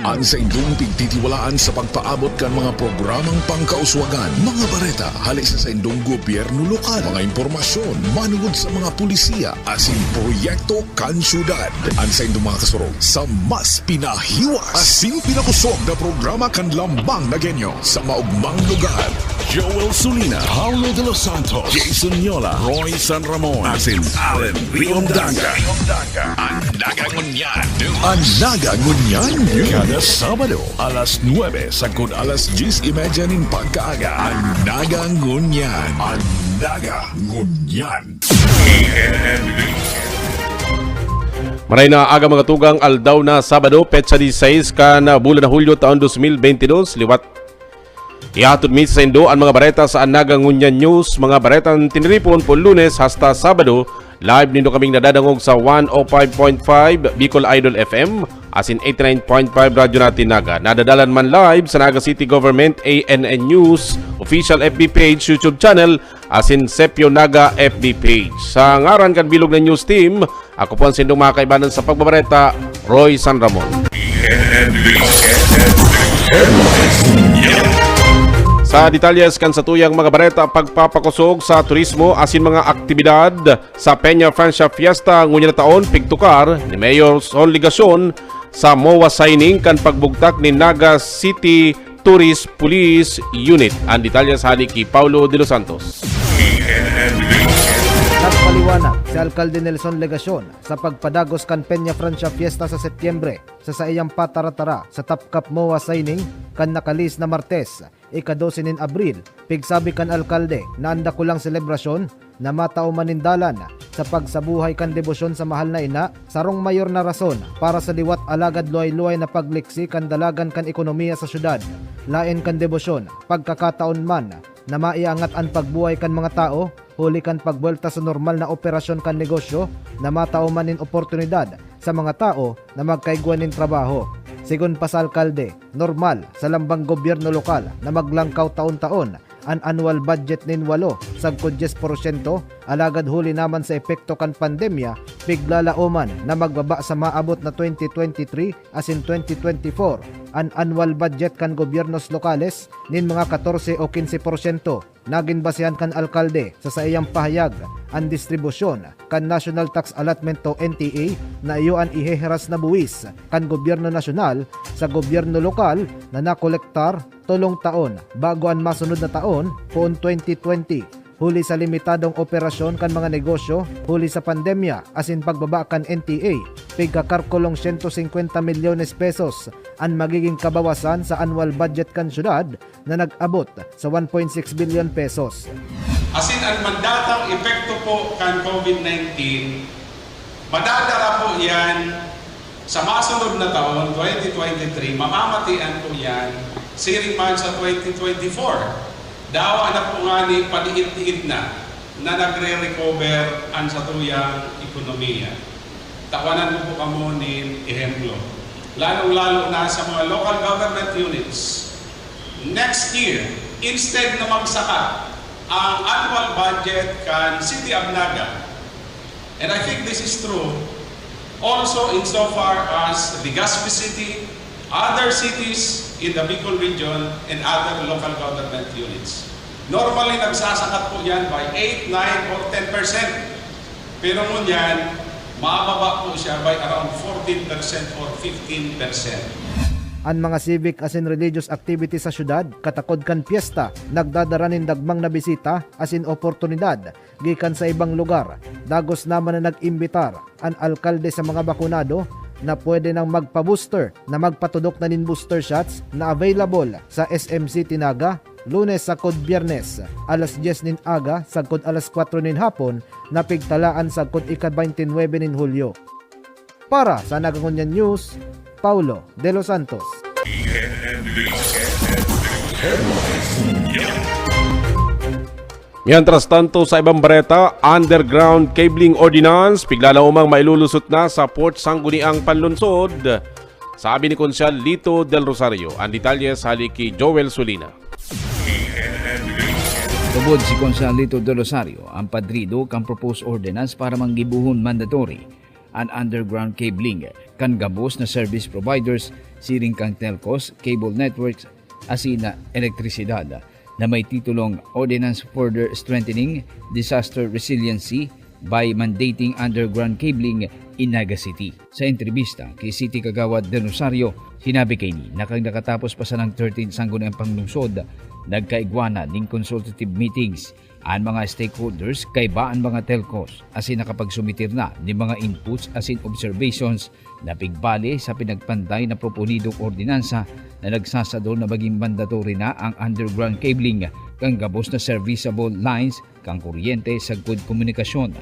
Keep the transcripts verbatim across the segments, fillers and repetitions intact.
An saindong pigtitiwalaan sa pagpaabot kan mga programang pangkauswagan, mga bareta hale sa saindong gobyerno lokal, mga impormasyon manungod sa mga pulisiya asin proyekto kan syudad. An saindong mga kasurog sa mas pinahiwas asin pinakusog na programa kan Lambang na Genyo sa maogmang lugar. Joel Sulina, Paulo de los Santos, Jason Yola, Roy San Ramon, asin Allen Riondanga. An Naga Ngunyan. An Naga Ngunyan News. Kada Sabado, alas nuebe sagkod alas dyes y media nin pagkaaga. An Naga Ngunyan. An Naga Ngunyan. Maray na aga, mga tugang, aldaw na Sabado, petsa disisais kan bulan na Hulyo, taon dos mil bente dos. Liwat ihatod mi sa saindo an mga bareta sa An Naga Ngunyan News. Mga baretang tiniripon po Lunes hasta Sabado, live nindo kaming nadadangog sa one oh five point five Bicol Idol F M, asin eighty-nine point five Radyo Natin Naga. Nadadalan man live sa Naga City Government, A N N News, official F B page, YouTube channel, asin Sepyo Naga F B page. Sa ngaran kan bilog na news team, ako po an sindong mga kaibanan sa pagbabareta, Roy San Ramon. Sa detalles kan satuyang mga bareta, pagpapakosog sa turismo asin mga aktibidad sa Peña Francia Fiesta ngunyan na taon, pigtukar ni Mayor Son Legacion sa MOA signing kan pagbugtak ni Naga City Tourist Police Unit. An detalles hali ki Paulo de los Santos. Nagpaliwanag si Alkalde Nelson Legacion sa pagpadagos kan Peña Francia Fiesta sa Setyembre sa saiyang pataratara sa Tapkap MOA signing kan nakalis na Martes, ika-dose nin Abril. Pigsabi kan alkalde na an dakulang selebrasyon na matao man nin dalan sa pagsabuhay kan debosyon sa mahal na ina, sarong mayor na rason para sa liwat alagad luhay-luhay na pagliksi kan dalagan kan ekonomiya sa syudad, laen kan debosyon, pagkakataon man na maiangat an pagbuhay kan mga tawo huli kan pagbuwelta sa normal na operasyon kan negosyo na matao man nin oportunidad sa mga tawo na magkaigwa nin trabaho. Sigon pa sa alkalde, normal sa lambang gobyerno lokal na maglangkaw taon-taon an annual budget nin walo sagkod dyes porsyento, alagad huli naman sa epekto kan pandemya, piglalaoman na magbaba sa maabot na twenty twenty-three asin twenty twenty-four an annual budget kan gobyernos lokales nin mga katorse o kinse porsyento. Nagin basehan kan alkalde sa saiyang pahayag an distribusyon kan National Tax Allotment o N T A na iyo an iheheras na buwis kan gobyerno nasyonal sa gobyerno lokal na nakolektar tolong taon bago an masunod na taon poon twenty twenty, huli sa limitadong operasyon kan mga negosyo huli sa pandemya asin pagbaba kan N T A, pigkakarkulong siyento singkwenta milyones pesos an magiging kabawasan sa annual budget kan syudad na nag-abot sa one point six billion pesos. Asin an mandatang epekto po kan COVID nineteen, madadara po yan sa masunod na taon, twenty twenty-three, mamamatian po yan, siring man sa twenty twenty-four. Dawa na po nga ni padiit-diit na na nagre-recover an satuyang ekonomiya. Tawanan ko po kamo nin ehemplo, lalong-lalo na sa mga local government units. Next year, instead na magsakat ang annual budget kan City of Naga, and I think this is true also insofar as Legazpi City, other cities in the Bicol region, and other local government units. Normally, nagsasakat po yan by eight, nine, or ten percent. Pero ngunyan, mababa po siya by around fourteen percent or fifteen percent. An mga civic asin religious activities sa syudad, katakod kan pyesta, nagdadara nin dagmang na bisita asin oportunidad gikan sa ibang lugar. Dagos naman na nag-imbitar an alkalde sa mga bakunado na pwede nang magpa-booster na magpatudok na nin booster shots na available sa S M City Naga, Lunes sagkod Biyernes, alas dyes nin aga sagkod alas kwatro nin hapon, na pigtalaan sagkod ika-baynte nuebe nin Hulyo. Para sa Naga Ngunyan News, Paulo de los Santos. Mientras tanto, sa ibang bareta, underground cabling ordinance, piglalaomang mailulusot na sa Port Sangguniang Panlunsod. Sabi ni Konsehal Lito Del Rosario, ang detalye hali ki Joel Sulina. Tubod si Konsehal Lito Del Rosario, ang padrido kan proposed ordinance para manggibohon mandatory an underground cabling kan gabos na service providers siring kan telcos, cable networks, asin na elektrisidad, na may titulong Ordinance Further Strengthening Disaster Resiliency by Mandating Underground Cabling in Naga City. Sa entrebista ki City Kagawad Del Rosario, sinabi kaini na kan nakatapos pa sanang thirteenth Sangguniang Panglungsod, nagkaigwa na nin consultative meetings an mga stakeholders kaiba an mga telcos, asin nakapagsumitir na nin mga inputs asin observations na pigbali sa pinagpantay na proponidong ordinansa na nagsasadol na maging mandatory na ang underground cabling kan gabos na serviceable lines kan kuryente sagkod komunikasyon.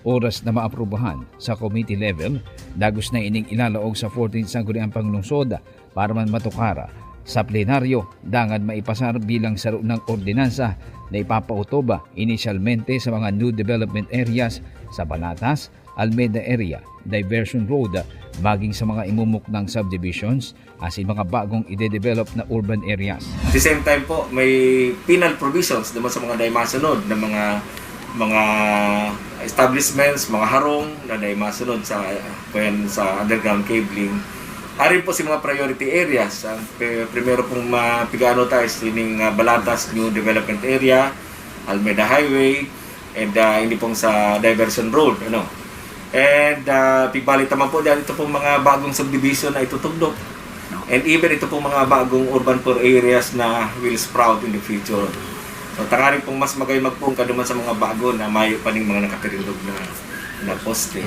Oras na maaprubahan sa committee level, dagos na ining ilalaog sa fourteenth Sangguniang Panglungsod para man matukar sa plenaryo, dangan maipasar bilang saro nang ordinansa na ipapautob inisyalmente sa mga new development areas sa Balatas, Almeda area, Diversion Road, maging sa mga imumuknang subdivisions, asin mga bagong ide-develop na urban areas. At the same time po, may penal provisions naman sa mga dai masunod na mga, mga establishments, mga harong na dai masunod sa, kaya sa underground cabling. Ari po si mga priority areas. Ang pe-, primero pong mapigaano tayo is ining, ah, Balatas New Development Area, Almeda Highway, and, ah, hindi pong sa Diversion Road, ano. And, ah, pigbali naman po dyan, ito pong mga bagong subdivision na itutugdok. And even ito pong mga bagong urban poor areas na will sprout in the future. So, tanganing pong mas magay magpungka duman sa mga bago na mayo pa ning mga nakatirindog na, na poste.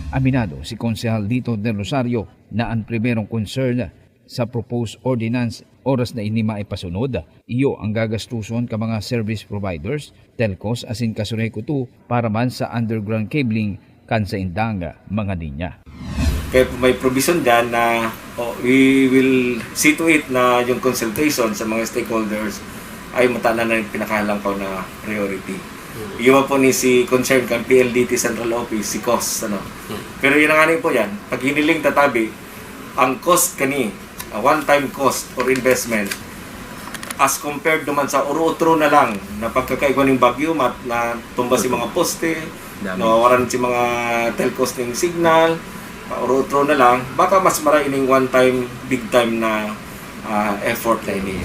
Aminado si Konsehal Lito Del Rosario na an primerong concern sa proposed ordinance oras na ini maipasunod, iyo ang gagastoson kan mga service providers, telcos asin kasureko to para man sa underground cabling kan saindang mga linya. Kaya po may provision dyan na, oh, we will see to it na yung consultation sa mga stakeholders ay matanan na yung pinakahalangkaw na priority. Iyo po ni si concern kan P L D T Central Office, si Cos, ano. Pero yun na nga po yan, pag hiniling tatabi, ang cost kani, a one-time cost or investment, as compared naman sa uro-otro na lang na pagkakaigwa ning bagyo, mat-, natumba si mga poste, Dami. nawawaran si mga telcos ning signal, uro-otro na lang, baka mas mara ining one-time, big-time na, ah, effort na ini.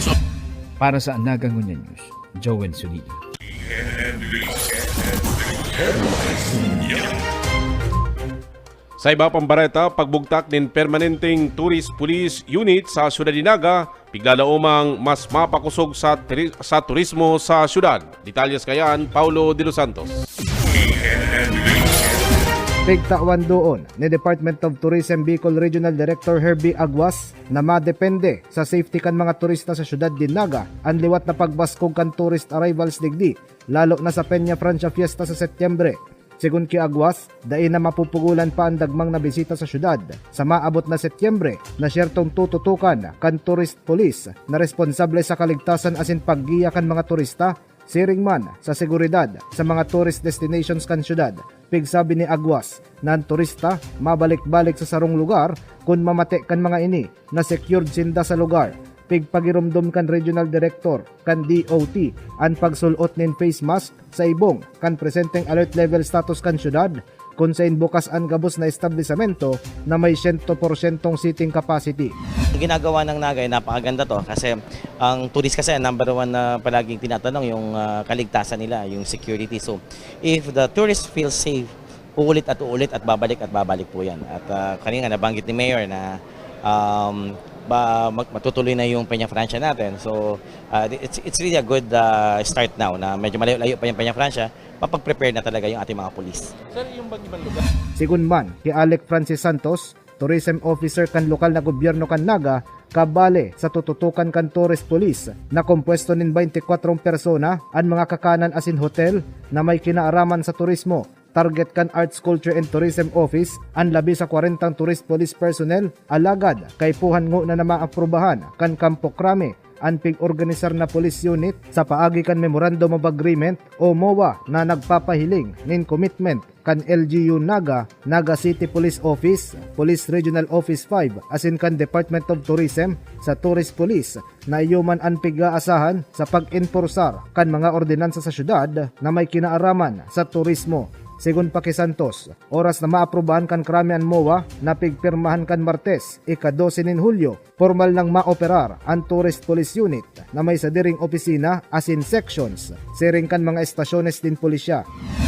Para sa Naga Ngunyan News, Joel Solino. Sa iba pang bareta, pagbugtak nin permanenteng Tourist Police Unit sa Syudad nin Naga, piglalaomang mas mapakosog sa tiri-, sa turismo sa syudad. Detalyes kayan, Paulo de los Santos. Pigtawan doon ni Department of Tourism Bicol Regional Director Herbie Aguas na madepende sa safety kan mga turista sa syudad nin Naga an liwat na pagbaskog kan tourist arrivals digdi, lalo na sa Peña Francia Fiesta sa Setyembre. Segun ki Aguas, dai na mapupugolan pa an dagmang na bisita sa syudad sa maabot na Setyembre na siyertong tututukan kan tourist police na responsable sa kaligtasan asin paggiya kan mga turista, siring man sa seguridad sa mga tourist destinations kan syudad. Pigsabi ni Aguas na an turista mabalik-balik sa sarong lugar kun mamate kan mga ini na secured sinda sa lugar. Pigpagiromdom kan Regional Director kan D O T an pagsul-ot nin face mask sa ibong kan presenteng alert level status kan syudad, kun sain bukas an gabos na establisamento na may siyento porsyentong seating capacity. Ang ginagawa ng Naga ay napakaganda to kasi ang tourist kasi ang number one na palaging tinatanong yung, ah, kaligtasan nila, yung security. So, if the tourist feels safe, uulit at uulit at babalik at babalik po yan. At, ah, kanina nabanggit ni Mayor na, um, ba, mag-, matutuloy na yung Peña Francia natin. So, ah, it's, it's really a good, ah, start now na medyo malayo-layo pa yung Peña Francia, mapag-prepare na talaga yung ating mga pulis. Sir, yung bang ibang lugar? Sigun man ki Alec Francis Santos, tourism officer kan lokal na gobyerno kan Naga, kabale sa tututukan kan tourist police na kompuesto nin baynti kwatro persona, an mga kakanan asin hotel na may kinaaraman sa turismo. Target kan Arts, Culture and Tourism Office an labi sa kwarentang tourist police personnel, alagad kaipuhan ngona na maaprubahan kan Kampo Krami an pig-organisar na police unit sa paagi kan Memorandum of Agreement o MOA na nagpapahiling nin commitment kan L G U Naga, Naga City Police Office, Police Regional Office five, asin kan Department of Tourism sa Tourist Police na iyo man an pig-aasahan sa pag-enporsar kan mga ordinansa sa syudad na may kinaaraman sa turismo. Segun pa ki Santos, oras na maaprubahan kan krami an MOA na pigpirmahan kan Martes, ika-dose nin Hulyo, pormal nang maoperar an Tourist Police Unit na may sadiring opisina asin sections siring kan mga estasyones nin pulisya.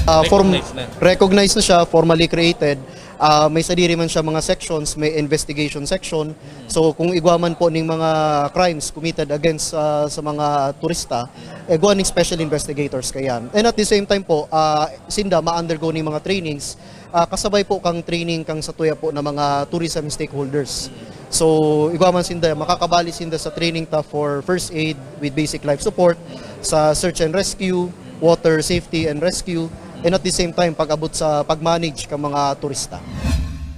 Ah, form- recognize na siya, formally created. Ah, may sadiri man siya mga sections, may investigation section. So kung igwa man po ning mga crimes committed against ah, sa mga turista, igwa ning special investigators kaiyan. And at the same time po, ah, sinda ma-undergo ning mga trainings, ah, kasabay po kang training kang satuya po na mga tourism stakeholders. So igwa man sinda, makakabali sinda sa training ta for first aid with basic life support, sa search and rescue, water safety and rescue, and at the same time pag-abot sa pag-manage ka mga turista.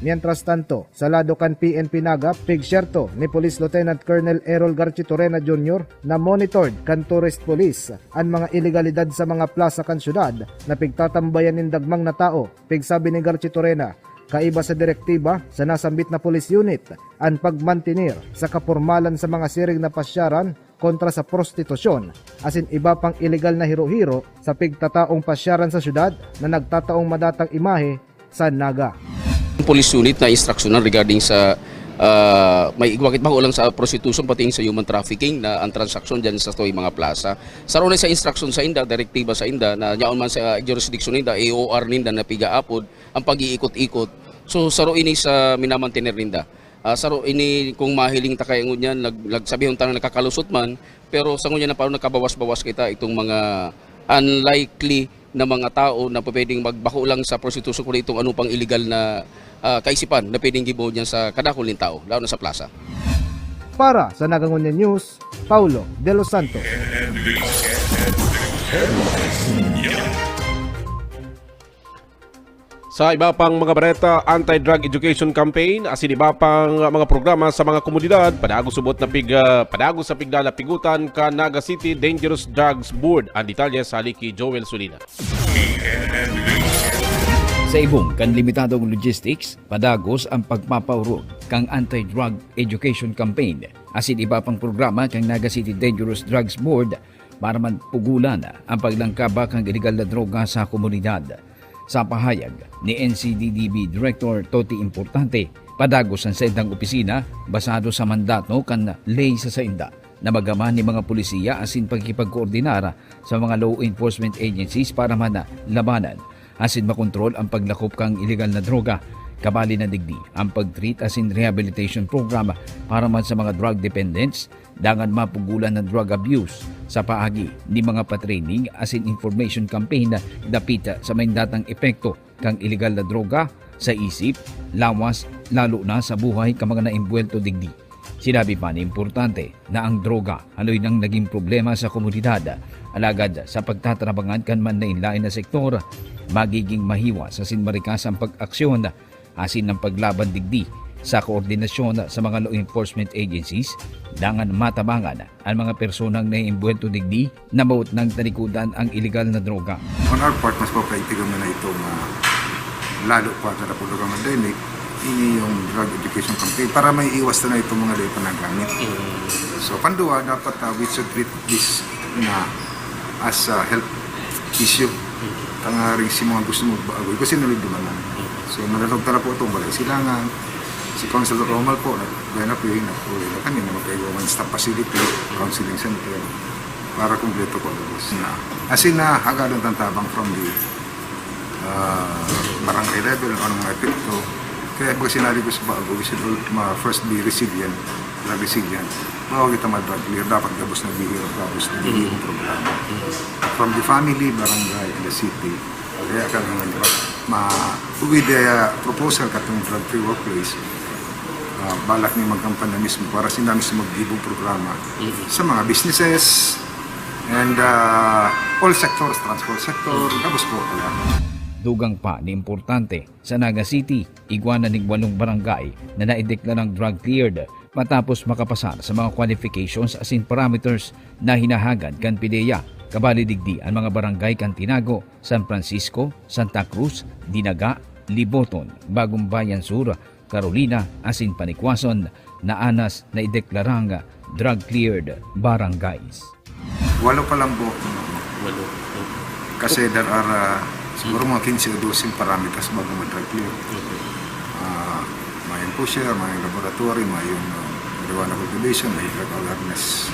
Mientras tanto, sa lado kan P N P Naga, pigsyerto ni Police Lieutenant Colonel Errol Garchitorena Junior na monitored kan Tourist Police an mga ilegalidad sa mga plasa kan syudad na pigtatambayan nin dagmang na tao. Pigsabi ni Garchitorena, kaiba sa direktiba sa nasambit na police unit an pagmantener sa kapormalan sa mga siring na pasyaran kontra sa prostitusyon asin iba pang ilegal na hiro-hiro sa pigtataong pasyaran sa syudad na nagtataong madatang imahe sa Naga. Police unit na instruksyonan regarding sa ah, may igwakit bako lang sa prostitution pati sa human trafficking na ang transaksyon diyan sa toy mga plaza. Saro na sa instruction sa inda, direktiba sa inda na yaon man sa jurisdiction ninda, A O R ninda na pigaapod ang pag-iikot-ikot. So saro ini sa minamantener ninda. Ah, saro ini kung mahiling ta kay ngunyan nag, nagsabihon ta na nakakalusot man, pero sa ngunyan na panahon nakabawas-bawas kita itong mga unlikely na mga tao na pwedeng magbako lang sa prostitution kundi itong ano pang illegal na ah, kaisipan na pwedeng gibohon niya sa kadakul nin tao, lalo na sa plaza. Para sa Nagangunya News, Paulo De Los Santos. Sa iba pang mga bareta, anti-drug education campaign asin iba pang mga programa sa mga komunidad, padagos subot na pig, ah, padagos sa pigdalapigotan kan Naga City Dangerous Drugs Board. Ang detalye sa hali ki Joel Solina. Sa ibong kan limitadong logistics, padagos ang pagpapaorog kan anti-drug education campaign asin iba pang programa kan Naga City Dangerous Drugs Board para man pugulan ang paglangkaba kan iligal na droga sa komunidad. Sa pahayag ni N C D D B Director Toti Importante, padagos an saindang opisina basado sa mandato kan ley sa sainda na magama nin mga polisiya asin pakikipagkoordinar sa mga law enforcement agencies para man labanan asin makontrol ang paglakop kan iligal na droga. Kabali na digdi ang pag-treat asin rehabilitation program para man sa mga drug dependents, dangan mapugulan an drug abuse sa paagi nin mga pa-training asin information campaign dapit sa main datang epekto kan iligal na droga sa isip, lawas, lalo na sa buhay kan mga naimbuwelto digdi. Sinabi pa na importante na ang droga haloy nang nagin problema sa komunidad, alagad sa pagtatabangan kan manlaen-laen na sektor, magiging mahiwas asin marikas an pag-aksyon asin an paglaban digdi sa koordinasyon sa mga law enforcement agencies dangan matabangan an mga personang naiimbuwelto digdi na boot nang talikodan ang iligal na droga. On our part, mas papaigtigan mo na itong ah, lalo pa na napulugang pandemic, ini yung drug education campaign para may iwas na itong mga dahil panagamit. So, pandua, dapat uh, we should treat this na as a health issue. Tangaring si mga gusto magbago, kasi nalugduman lang. So, nalalag na po itong balay silangan. Si Councilor Romal po, gaya na po yun, na po yun, kami na magkaiwa one stop facility, counseling center, para kumpleto po lubos na. As in, na hagad ang tantabang from the uh, barangay level, ang anong mga epekto. Kaya pag sinabi ko sa bago, we should all, ma, first be resilient, na resilient. Bago kita mag-drug clear, dapat gabos na bihirap, gabos na bihirap programa. From the family, barangay, and the city. Kaya kami nga, ma, with the uh, proposal katong drug-free workplace, uh, balak niya magkampanya mismo para sila mismo magbibong programa sa mga businesses and uh, all sectors, transport sector, tapos po pala. Dugang pa ni importante, sa Naga City, igwa na ning walong barangay na naideklarang drug cleared matapos makapasar sa mga qualifications asin parameters na hinahagad kan PDEA. Kabali digdi an mga barangay kan Tinago, San Francisco, Santa Cruz, Dinaga, Liboton, Bagumbayan Sur, Carolina asin Panikwason na anas na ideklarang drug-cleared barangays. Walo pa lang po. Walo. Kasi there are uh, Siguro mga quince o dose parameters bago mag-drug clear. Ah, may pusher, may laboratory, may yung uh, marijuana cultivation, may drug awareness.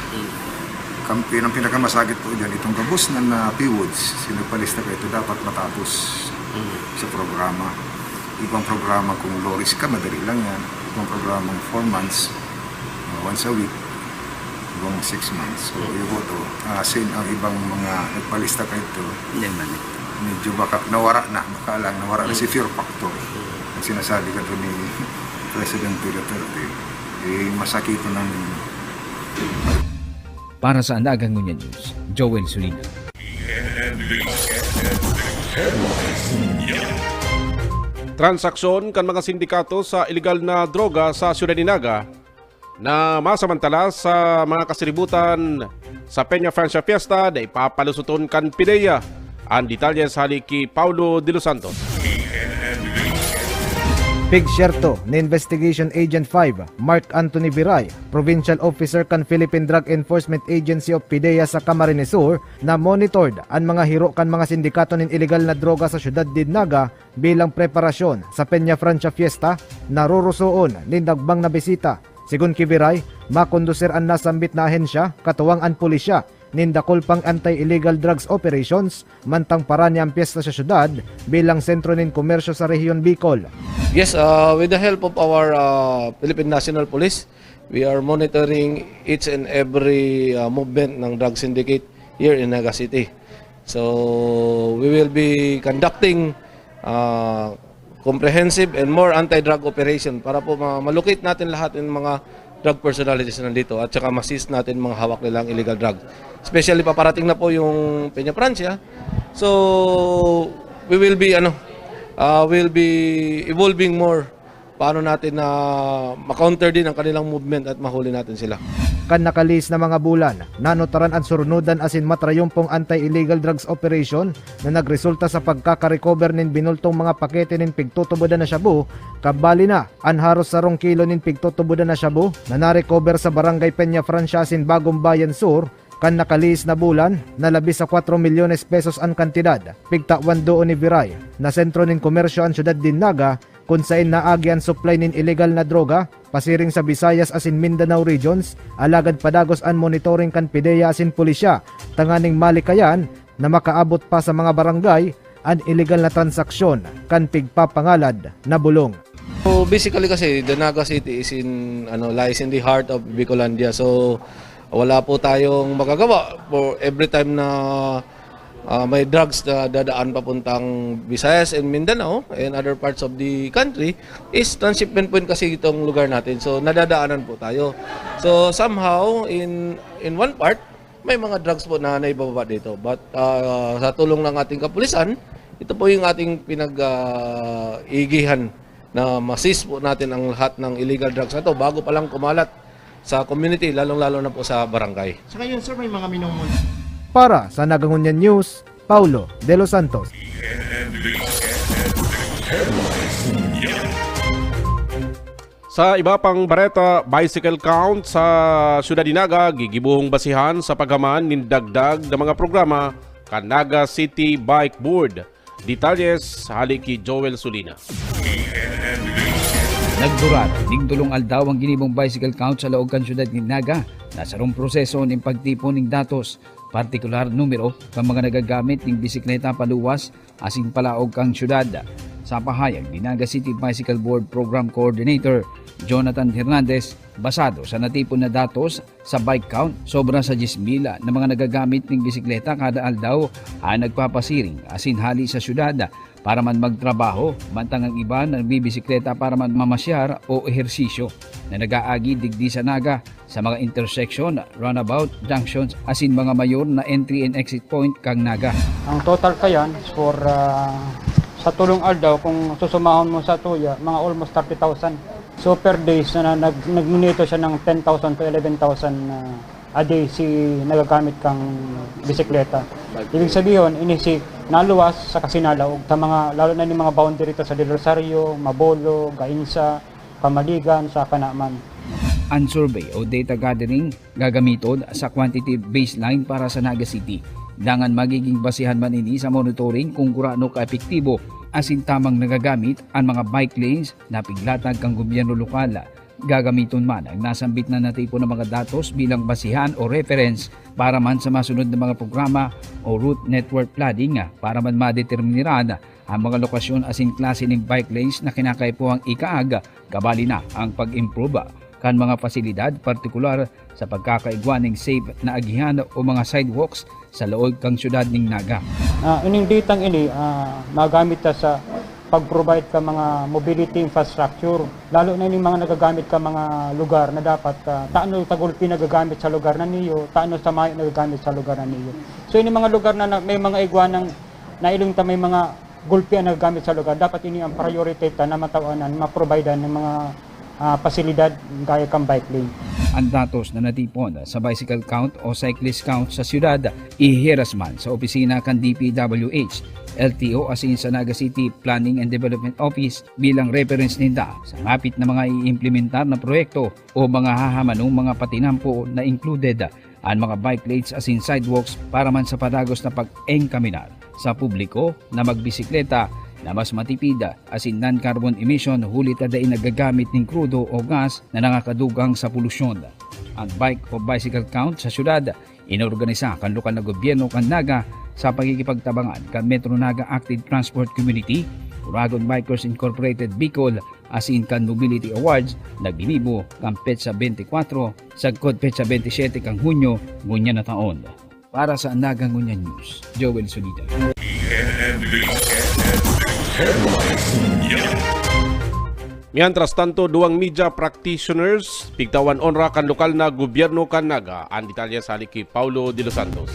Kam- yun ang pinakamasakit po dyan. Itong gabos na na P woods, sinagpalista ka ito dapat matapos sa programa. Ibang programa kung low risk ka, madali lang yan. Ibang programang four months, uh, once a week, ibang six months. So, yun po to. Ah, same ang ibang mga nagpalista ka ito. Hindi man eh. Medyo baka nawara na, baka lang nawara na si fear factor. Ang sinasabi ka ni President Duterte, eh, masakit na ng Para sa Naga Ngunyan News, Joel Sulina. Transaksyon kan mga sindikato sa iligal na droga sa Siyudad ni Naga na masamantala sa mga kasiributan sa Peña Francia Fiesta na ipapalusuton kan PDEA. Ang detalye sa hali ki Paulo de los Santos. Pigsyerto ni Investigation Agent five, Mark Anthony Viray, Provincial Officer kan Philippine Drug Enforcement Agency o PDEA sa Camarines Sur, na monitored an mga hiro kan mga sindikato nin iligal na droga sa siyudad nin Naga bilang preparasyon sa Peña Francia Fiesta na rorosoon nin dagbang na bisita. Sigon ki Viray, makondusir an nasambit na ahensya, katuwang an pulisya, nin dakul pang anti-illegal drugs operations, mantang parani an pyesta sa syudad bilang sentro nin komersyo sa Rehiyon Bicol. Yes, uh, with the help of our uh, Philippine National Police, we are monitoring each and every uh, movement ng drug syndicate here in Naga City. So, we will be conducting uh, comprehensive and more anti-drug operation para po ma- malocate natin lahat ng mga drug personalities na nandito at saka ma-seize natin mga hawak nilang illegal drug. Especially paparating na po yung Peña Francia. So, we will be ano, uh, will be evolving more paano natin na ma-counter din ang kanilang movement at mahuli natin sila. Kan nakalihis na mga bulan, nanotaran an surunodan asin matrayumpong anti-illegal drugs operation na nagresulta sa pagkakarecover nin binultong mga pakete nin pigtutubodan na shabu, kabali na an haros sarong kilo nin pigtutubodan na shabu na narecover sa Barangay Peña Francia asin Bagong Bayan Sur. Kan nakalihis na bulan, na labi sa kwatro milyones pesos an kantidad. Pigtawan duon ni Viray na sentro nin komersyo an syudad nin Naga, kun saen naagi an supply nin illegal na droga pasiring sa Visayas asin Mindanao regions, alagad padagos an monitoring kan PDEA asin pulisya tanganing malikayan na makaabot pa sa mga barangay an illegal na transaksyon kan pigpapangalad na bulong. So basically kasi the Naga City is in ano lies in the heart of Bicolandia. So wala po tayong magagawa for every time na uh, may drugs na dadaan papuntang Visayas and Mindanao and other parts of the country is transshipment point kasi itong lugar natin. So nadadaanan po tayo. So somehow in in one part may mga drugs po na naibababa dito. But uh, sa tulong ng ating kapulisan, ito po yung ating pinag-igihan na ma-seize po natin ang lahat ng illegal drugs na to bago pa lang kumalat sa community, lalong-lalo na po sa barangay. Sa ngayon, sir, may mga minumon. Para sa Naga Ngunyan News, Paulo De Los Santos. Sa iba pang bareta, bicycle count sa Siyudad ni Naga gigibuhong basihan sa paghaman nin dagdag na mga programa kan Naga City Bike Board. Detalles hali ki Joel Sulina. Nagdurar ning tulong aldaw ang ginibong bicycle count sa laog kan siyudad nin Naga na sarong proseso nin pagtipon ning datos, partikular numero kan mga nagagamit ning bisikleta paluwas asin palaog kan siyudad. Sa pahayag ni Naga City Bicycle Board Program Coordinator Jonathan Hernandez, basado sa natipon na datos sa bike count, sobra sa diyes mil na mga nagagamit ning bisikleta kada aldaw ang nagpapasiring asin hali sa syudad para man magtrabaho, mantang ang iba nagbibisikleta para man mamasyar o ehersisyo na nag-aagi digdi sa Naga sa mga intersection, roundabout, junctions asin mga mayor na entry and exit point kan Naga. Ang total kayan for ah, sa tulong aldaw, kung susumahon mo sa tuya, mga almost thirty thousand. So per days na nag nagmonitor siya ng ten thousand to eleven thousand ah, a day si nagagamit kang bisikleta. Ibig sabihin, ini si naluwas sa Kasinalaog, sa mga, lalo na ni mga boundary to sa Del Rosario, Mabolo, Gainza, Kamaligan, sa Kanaman. Ang survey o data gathering gagamiton sa quantitative baseline para sa Naga City. Dangan magiging basehan man ini sa monitoring kung gurano kaepektibo asin tamang nagagamit an mga bike lanes na piglatag kan gobyerno lokal. Gagamiton man ang nasambit na natipon na mga datos bilang basehan o reference para man sa masunod na mga programa o route network planning para man madeterminan ang mga lokasyon asin klase nin bike lanes na kinakaipuhang ikaag, kabali na ang pag-improve kan mga pasilidad, partikular sa pagkakaigwa nin safe na agihan o mga sidewalks sa laog kan siyudad nin Naga. Ah, ining datang ini, ah, magamit ta sa pag-provide ka mga mobility infrastructure, lalo na ining mga nagagamit ka mga lugar na dapat, ah, tano ta gulpi nagagamit sa lugar na niyo, tano sa mayo nagagamit sa lugar na niyo. So, ining mga lugar na, na may mga igwa ng nailing ta may mga gulpi ang nagagamit sa lugar, dapat ini ang priority ta na matawanan, ma-provide ng mga, ah, pasilidad gaya kang bike lane. Ang datos na natipon sa bicycle count o cyclist count sa siyudad, ihiras man sa opisina kan D P W H, L T O asin sa Naga City Planning and Development Office bilang reference ninda sa ngapit na mga iimplementar na proyekto o mga hahamanong mga patinampo na included an mga bike lanes asin sidewalks para man sa padagos na pag-enkaminar sa publiko na magbisikleta na mas matipid asin non-carbon emission huli ta dai nagagamit nin krudo o gas na nangakadugang sa polusyon. Ang bike o bicycle count sa syudad inorganisa kan lokal na gobyerno kan Naga sa pakikipagtabangan kan Metro Naga Active Transport Community, Uragon Bikers Incorporated Bicol, asin kan Mobility Awards na ginibo kan petsa bente kwatro sagkod petsa bente syete kan Hunyo ngunyan na taon. Para sa Naga Ngunyan News, Joel Solida. Mientras tanto, duwang media practitioners pigtawan onra kan lokal na gobyerno kan Naga. Ang detalye sa hali ki Paulo de los Santos.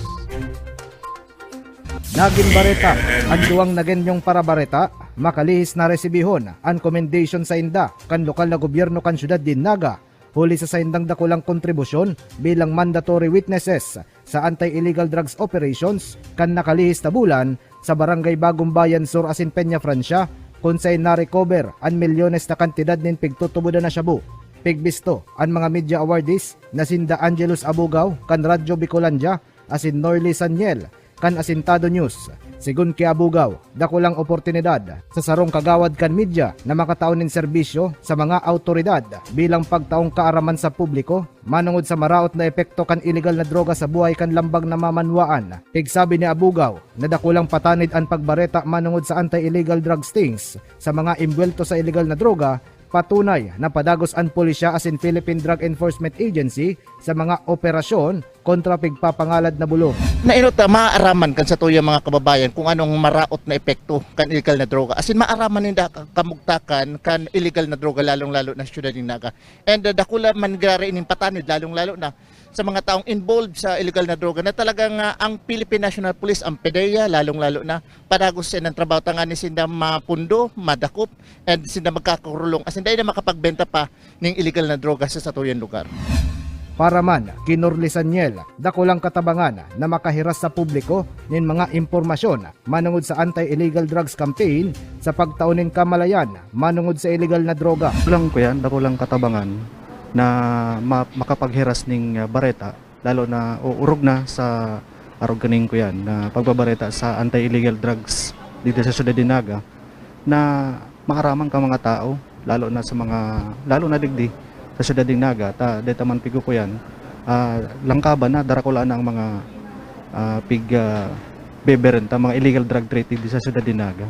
Nagin bareta, an duwang nagenyong parabareta, makalihis na resibihon an commendation sainda kan lokal na gobyerno kan syudad nin Naga, huli sa saindang dakulang kontribusyon bilang mandatory witnesses sa anti-illegal drugs operations kan nakalihis na bulan sa Barangay Bagong Bayan Sur asin Peña Francia, kun sain na-recover an milyones na kantidad nin pigtutubodan na shabu. Pigbisto an mga media awardees na sinda Angelus Abugaw kan Radyo Bicolandia asin Norly Saniel kan Asintado News. Sigun ki Abugaw, dakulang oportunidad sa sarong kagawad kan media na makatao nin serbisyo sa mga awtoridad bilang pagtaong kaaraman sa publiko manongod sa maraot na epekto kan iligal na droga sa buhay kan lambang na mamanwaan. Pigsabi ni Abugaw na dakulang patanid an pagbareta manongod sa anti-illegal drug stings sa mga embuwelto sa iligal na droga, patunay na padagos an pulisya asin Philippine Drug Enforcement Agency sa mga operasyon kontra pigpapangalad na bulong. Na inot, ah, maaraman kan satuyang mga kababayan kung anong maraot na epekto kan iligal na droga. Asin maaraman ninda ka-, kamugtakan kan iligal na droga, lalong-lalo na sa siyudad nin Naga. And, ah, dakula man giraray ining patanid, lalong-lalo na sa mga taong involved sa iligal na droga na talagang, ah, ang Philippine National Police, ang PDEA, lalong-lalo na, padagos sa inang trabaho tanganing sinda mapundo, madakop, and sinda magkakurulong, asin dai na makapagbenta pa ning iligal na droga sa satuyang lugar. Para man ki Norly Saniel, dakulang katabangan na makahiras sa publiko nin mga impormasyon manongod sa anti-illegal drugs campaign sa pagtao nin kamalayan manongod sa iligal na droga. Dakulang kuyan, dakulang katabangan na ma-, makapaghiras ning, ah, bareta, lalo na o orog na sa arog kaning kuyan na pagbabareta sa anti-illegal drugs dito sa siyudad nin Naga, na maaraman ka mga tao, lalo na sa mga, lalo na digdi sa siyudad nin Naga, ta deta man pigkukuyan, ah, langkaban na, darakula na ang mga, ah, pig, ah, beberen ta mga illegal drug trade digdi sa siyudad nin Naga.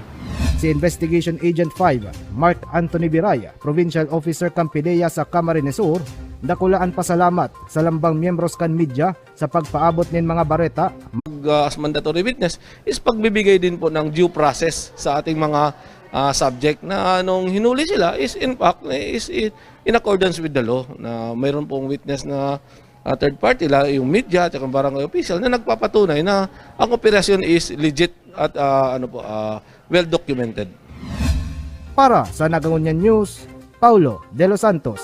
Si Investigation Agent five, Mark Anthony Biraya, Provincial Officer kan PDEA sa Camarines Sur, dakula an pasalamat sa lambang miyembros kan media sa pagpaabot nin mga bareta. Pag, ah, as mandatory witness is pagbibigay din po ng due process sa ating mga, ah, subject na nung hinuli sila is in fact, is in, in accordance with the law na mayroon pong witness na, ah, third party, lalo yung media at saka barangay official na nagpapatunay na ang operasyon is legit at, ah, ano po, ah, well documented. Para sa Naga Ngunyan News, Paulo de los Santos.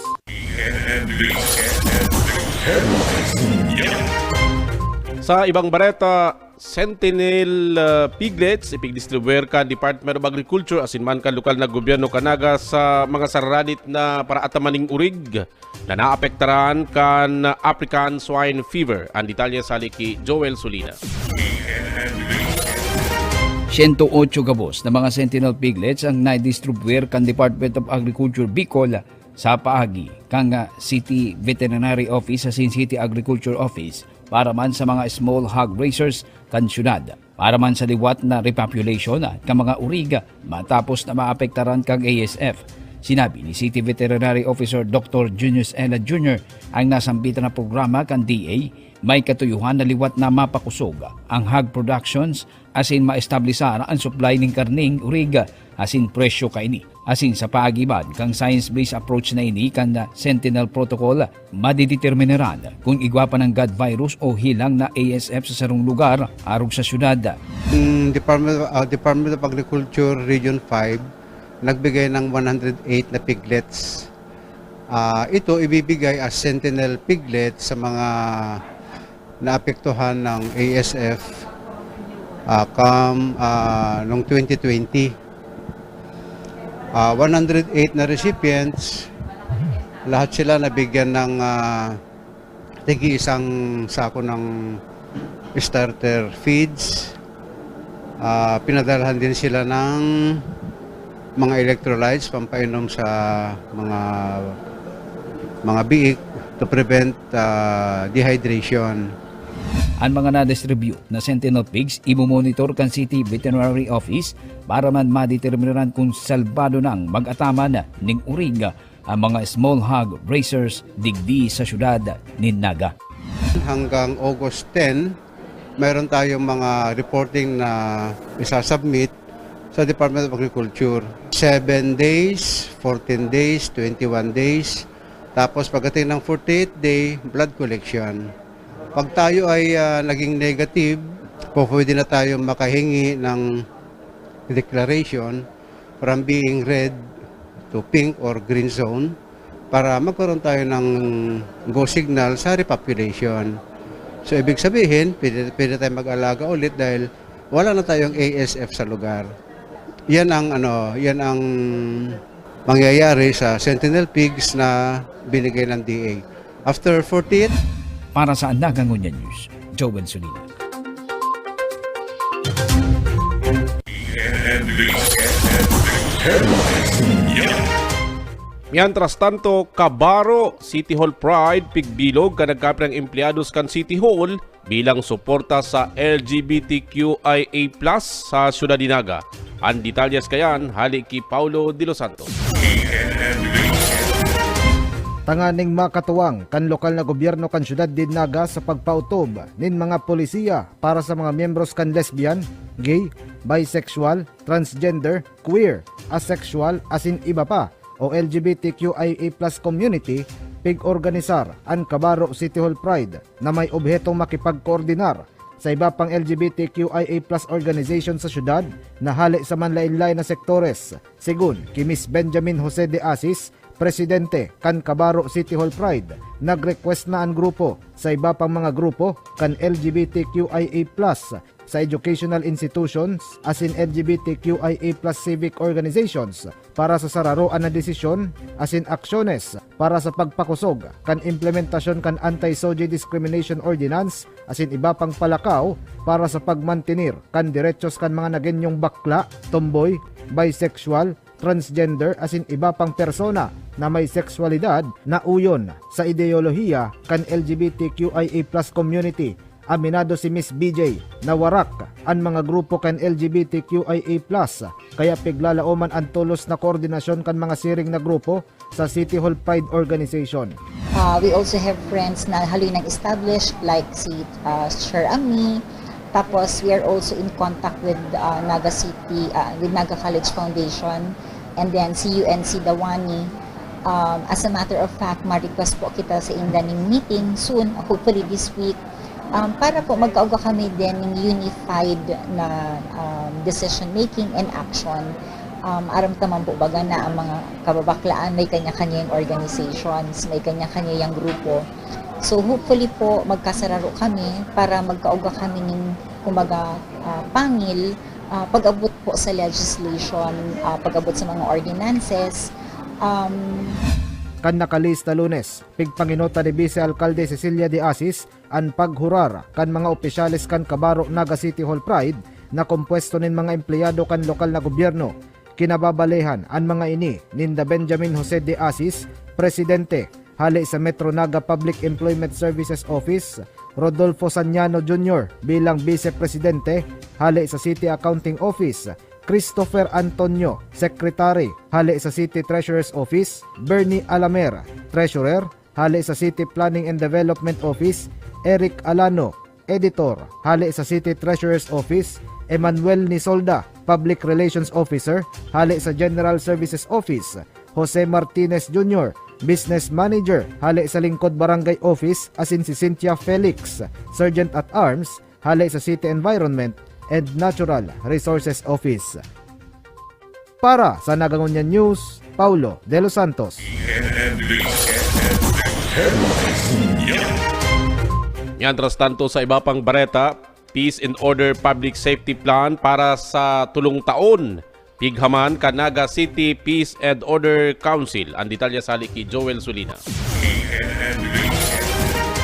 Sa ibang bareta, Sentinel, ah, piglets ipigdistribuer kan Department of Agriculture asin man kan lokal na gobyerno kan Naga sa mga sararadit na paraataman ning urig na naapektaran kan African Swine Fever. Ang detalye sa hali ki Joel Solina. Siyento otso gabos na mga Sentinel piglets ang naidistribuer kan Department of Agriculture Bicol sa paagi kan City Veterinary Office asin City Agriculture Office para man sa mga small hog raisers kan syudad, para man sa liwat na repopulation kan mga urig matapos na maapektaran kan A S F. Sinabi ni City Veterinary Officer Doctor Junius Ella Junior ang nasambit na programa kan D A, may katuyohan na liwat na mapakosog ang hog productions asin maestablisar ang supply nin karneng urig asin presyo kaini. Asin sa paagiban kan science-based approach na ini kan Sentinel Protocol, madideterminaran kun igwa pa nanggad virus o hilang na A S F sa sarong lugar arog sa syudad. Ang Department, ah, Department of Agriculture Region five nagbigay ng one hundred eight na piglets. Ah, ito ibibigay as sentinel piglet sa mga naapektuhan ng A S F, ah, kam-, ah, noong twenty twenty. Ah, one hundred eight na recipients, lahat sila nabigyan ng, ah, tigi isang sako ng starter feeds. Ah, pinadalhan din sila ng mga electrolytes pampainom sa mga, mga biik to prevent, ah, dehydration. An mga na-distribute na Sentinel pigs imomonitor kan City Veterinary Office para man madeterminaran kun salbado nang mag-ataman nin urig ang mga small hog raisers digdi sa syudad nin Naga. Hanggang August ten, mayroon tayong mga reporting na isasubmit sa Department of Agriculture. Seven days, fourteen days, twenty-one days. Tapos pagdating ng forty-eight day, blood collection. Pag tayo ay, ah, naging negative, po pwede na tayo makahingi ng declaration from being red to pink or green zone para magkaroon tayo ng go signal sa repopulation. So, ibig sabihin, pwede, pwede tayo mag-alaga ulit dahil wala na tayong A S F sa lugar. Yan ang, ano, yan ang mangyayari sa Sentinel pigs na binigay ng D A. After forty-eight. Para sa Naga Ngunyan News, Joel Solina. Mientras tanto, Kabaro, City Hall Pride, pigbilog kan nagkapirang empleyados kan City Hall bilang suporta sa L G B T Q I A plus sa syudad nin Naga. An detalyes kayan, hali ki Paulo de los Santos. Tanganing makatuwang kan lokal na gobyerno kan syudad nin Naga sa pagpaotob nin mga polisiya para sa mga miyembros kan lesbian, gay, bisexual, transgender, queer, asexual, asin iba pa, o L G B T Q I A plus community, pig-organisar an Kabaro City Hall Pride na may obhetong makipagkoordinar sa iba pang L G B T Q I A plus organization sa syudad na hale sa manlaen-laen na sektores. Segun ki Miss Benjamin Jose de Asis, presidente kan Kabaro City Hall Pride, nag-request na an grupo sa iba pang mga grupo kan L G B T Q I A plus sa educational institutions asin L G B T Q I A plus civic organizations para sa sararoan na desisyon asin aksyones para sa pagpakosog kan implementasyon kan Anti-SOGI Discrimination Ordinance asin iba pang palakaw para sa pagmantener kan derechos kan mga nagenyong bakla, tomboy, bisexual, transgender asin iba pang persona na may sexualidad na uyon sa ideolohiya kan L G B T Q I A plus community. Aminado si Miss B J na warak an mga grupo kan L G B T Q I A plus, kaya piglalaoman an tolos na koordinasyon kan mga siring na grupo sa City Hall Pride Organization. Ah, we also have friends na haloy nang established, like si, ah, Sir Ami. Tapos, we are also in contact with, ah, Naga City, ah, with Naga College Foundation, and then C U N C Dawani. Um, as a matter of fact, ma-request po kita sa inda ning meeting soon, hopefully this week. Um, para po magkaugma kami din ng unified na, um, decision making and action. Um, aram ta man po baga na ang mga kababaklaan may kanya-kanya yung organizations, may kanya-kanya yung grupo. So hopefully po magkasararo kami para magkaugma kami ng kumbaga, ah, pangil, ah, pag-abot po sa legislation, ah, pag-abot sa mga ordinances. Um, Kan nakalista Lunes, pigpanginota ni Vice Alkalde Cecilia de Asis an paghurar kan mga opisyales kan Kabaro Naga City Hall Pride na kompuesto nin mga empleyado kan lokal na gobyerno. Kinababalehan an mga ini ninda Benjamin Jose de Asis, presidente, hale sa Metro Naga Public Employment Services Office, Rodolfo Saniano Junior bilang Vice Presidente, hale sa City Accounting Office, Christopher Antonio, Secretary, hale sa City Treasurer's Office, Bernie Alamer, Treasurer, hale sa City Planning and Development Office, Eric Alano, Editor, hale sa City Treasurer's Office, Emmanuel Nisolda, Public Relations Officer, hale sa General Services Office, Jose Martinez Junior, Business Manager, hale sa Lingkod Barangay Office, asin si Cynthia Felix, Sergeant at Arms, hale sa City Environment and Natural Resources Office. Para sa Nagangunyan News, Paulo de los Santos. Mientras tanto, sa iba pang bareta, Peace and Order Public Safety Plan para sa tulong taon, pighaman kan Naga City Peace and Order Council. Ang detalye sali ki Joel Sulina.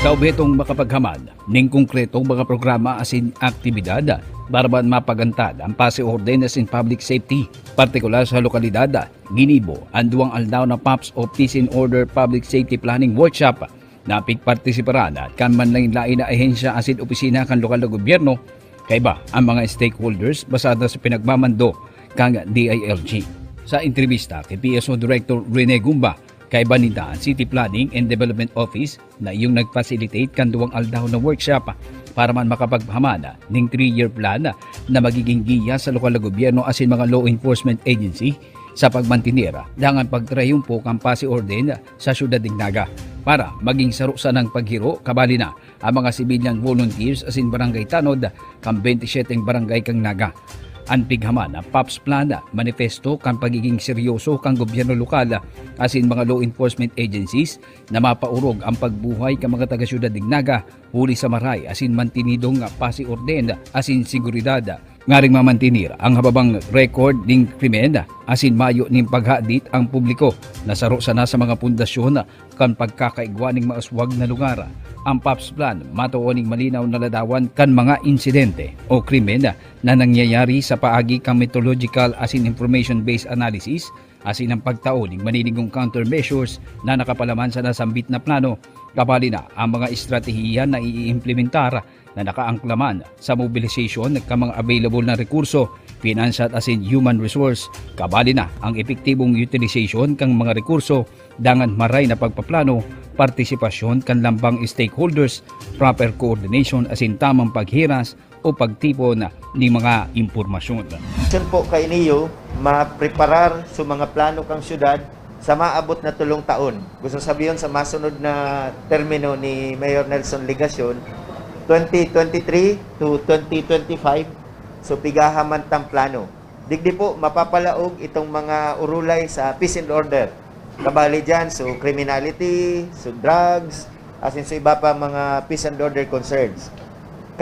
Sa obhetong makapaghaman ning konkretong mga programa asin aktibidad para man mapagantad ang pasi orden asin public safety, partikular sa lokalidad, ginibo an duwang aldaw na POPS o Peace and Order Public Safety Planning Workshop na pigpartisiparan kan manlaen-laen na ahensya asin opisina kan lokal na gobyerno, kaiba ang mga stakeholders basado sa pinagmamando kan D I L G. Sa entrevista kay P S O Director Rene Gumba, kaiba ninda an City Planning and Development Office na iyong nag-facilitate kan duwang aldaw na workshop para man makapagpahamana ning three-year plan na magiging giya sa lokal na gobyerno asin mga law enforcement agency sa pagmantener dangan pagtrayumpo kan pasi orden sa syudad nin Naga para maging saro sanang paghiro kabali na ang mga civilian volunteers asin barangay tanod kan twenty-seven barangay kan Naga. An pighaman na POPS Plan manifesto kan pagiging seryoso kan gobyerno lokal asin mga law enforcement agencies na mapaorog ang pagbuhay kan mga taga-syudad nin Naga huli sa maray asin mantenidong pasi orden asin seguridad. Ngaring mamantenir ang hababang record nin krimen asin mayo nin paghadit ang publiko na saro sana sa mga pundasyon kan pagkakaigwa nin maaswag na lugar. Ang POPS Plan matao nin malinaw na ladawan kan mga insidente o krimen na nangyayari sa paagi kan metrological asin information-based analysis asin ang pagtao nin maninigong countermeasures na nakapalaman sa nasambit na plano, kabali na ang mga estratehiya na iimplementar na nakaangklaman sa mobilisasyon kan mga available na rekurso, pinansyal asin human resource, kabali na ang epektibong utilization kan mga rekurso dangan maray na pagpaplano, partisipasyon kan lambang stakeholders, proper coordination asin tamang paghiras o pagtipon nin mga impormasyon. Ayon po kaini, mapreparar sa mga plano kan syudad sa maabot na tolong taon. Gusto sabihon sa masunod na termino ni Mayor Nelson Legacion, twenty twenty-three to twenty twenty-five, so pigahaman tang plano. Digdi po mapapalaog itong mga urulay sa peace and order. Kabali dyan, so criminality, so drugs, asin sa iba pa mga peace and order concerns.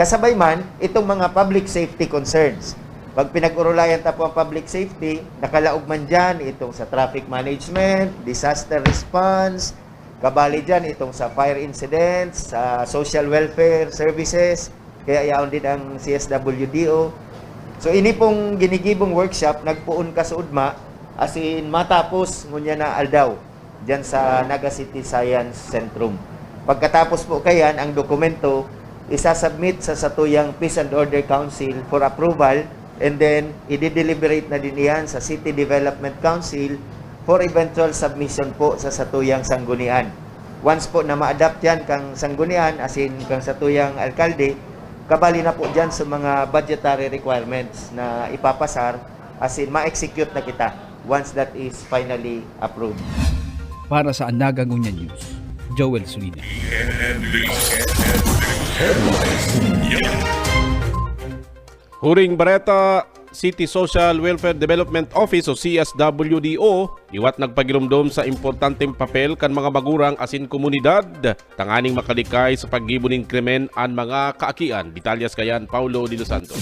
Kasabay man, itong mga public safety concerns. Pag pinag-urulayan ta po ang public safety, nakalaog man dyan itong sa traffic management, disaster response, kabali dyan itong sa fire incidents, sa social welfare services, kaya yaon din ang C S W D O. So ini pong ginigibong workshop, nagpoon kasuodma, asin matapos ngunyan na aldaw dyan sa Naga City Science Centrum. Pagkatapos po kayan, ang dokumento isasubmit sa satuyang Peace and Order Council for approval, and then i-deliberate na din iyan sa City Development Council for eventual submission po sa satuyang sanggunian. Once po na ma-adopt yan kang sanggunian, asin kang satuyang alkalde, kabali na po dyan sa mga budgetary requirements na ipapasar, asin ma-execute na kita once that is finally approved. Para sa Anaga Ngunyan News, Joel Sulina. Huring bareta, City Social Welfare Development Office o C S W D O, liwat nagpagiromdom sa importanteng papel kan mga magurang asin komunidad tanganing makalikay sa paggibo nin krimen an mga kaakian. Detalyes kayan, Paulo de los Santos.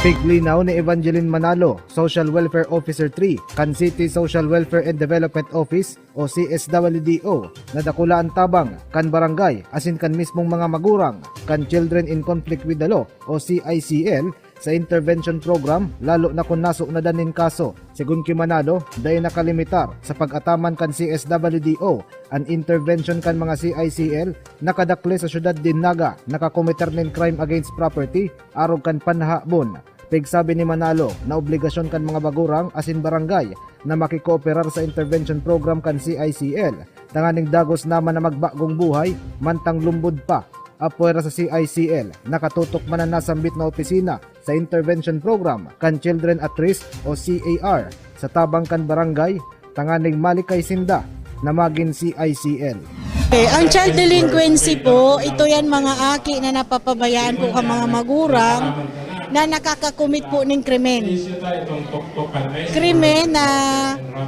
Piglinaw ni Evangeline Manalo, Social Welfare Officer three kan City Social Welfare and Development Office o C S W D O, na dakula an tabang kan barangay asin kan mismong mga magurang kan Children in Conflict with the Law o C I C L sa intervention program, lalo na kun naso na dan nin kaso. Segun ki Manalo, dai nakalimitar sa pag-ataman kan C S W D O an intervention kan mga C I C L na kadakle sa syudad nin Naga nakakometer nin crime against property arog kan panhahabon. Pigsabi ni Manalo na obligasyon kan mga bagurang asin barangay na makikooperar sa intervention program kan C I C L tanganing dagos na man na magbagong buhay mantang lumbod pa. Apwera sa C I C L, nakatutok man an nasambit na opisina sa intervention program kan Children at Risk o C A R sa tabang kan barangay tanganing malikay sinda na magin C I C L. Eh, ang child delinquency po, ito yan mga aki na napapabayaan po ang mga magurang na nakakakumit po ng krimen. Krimen na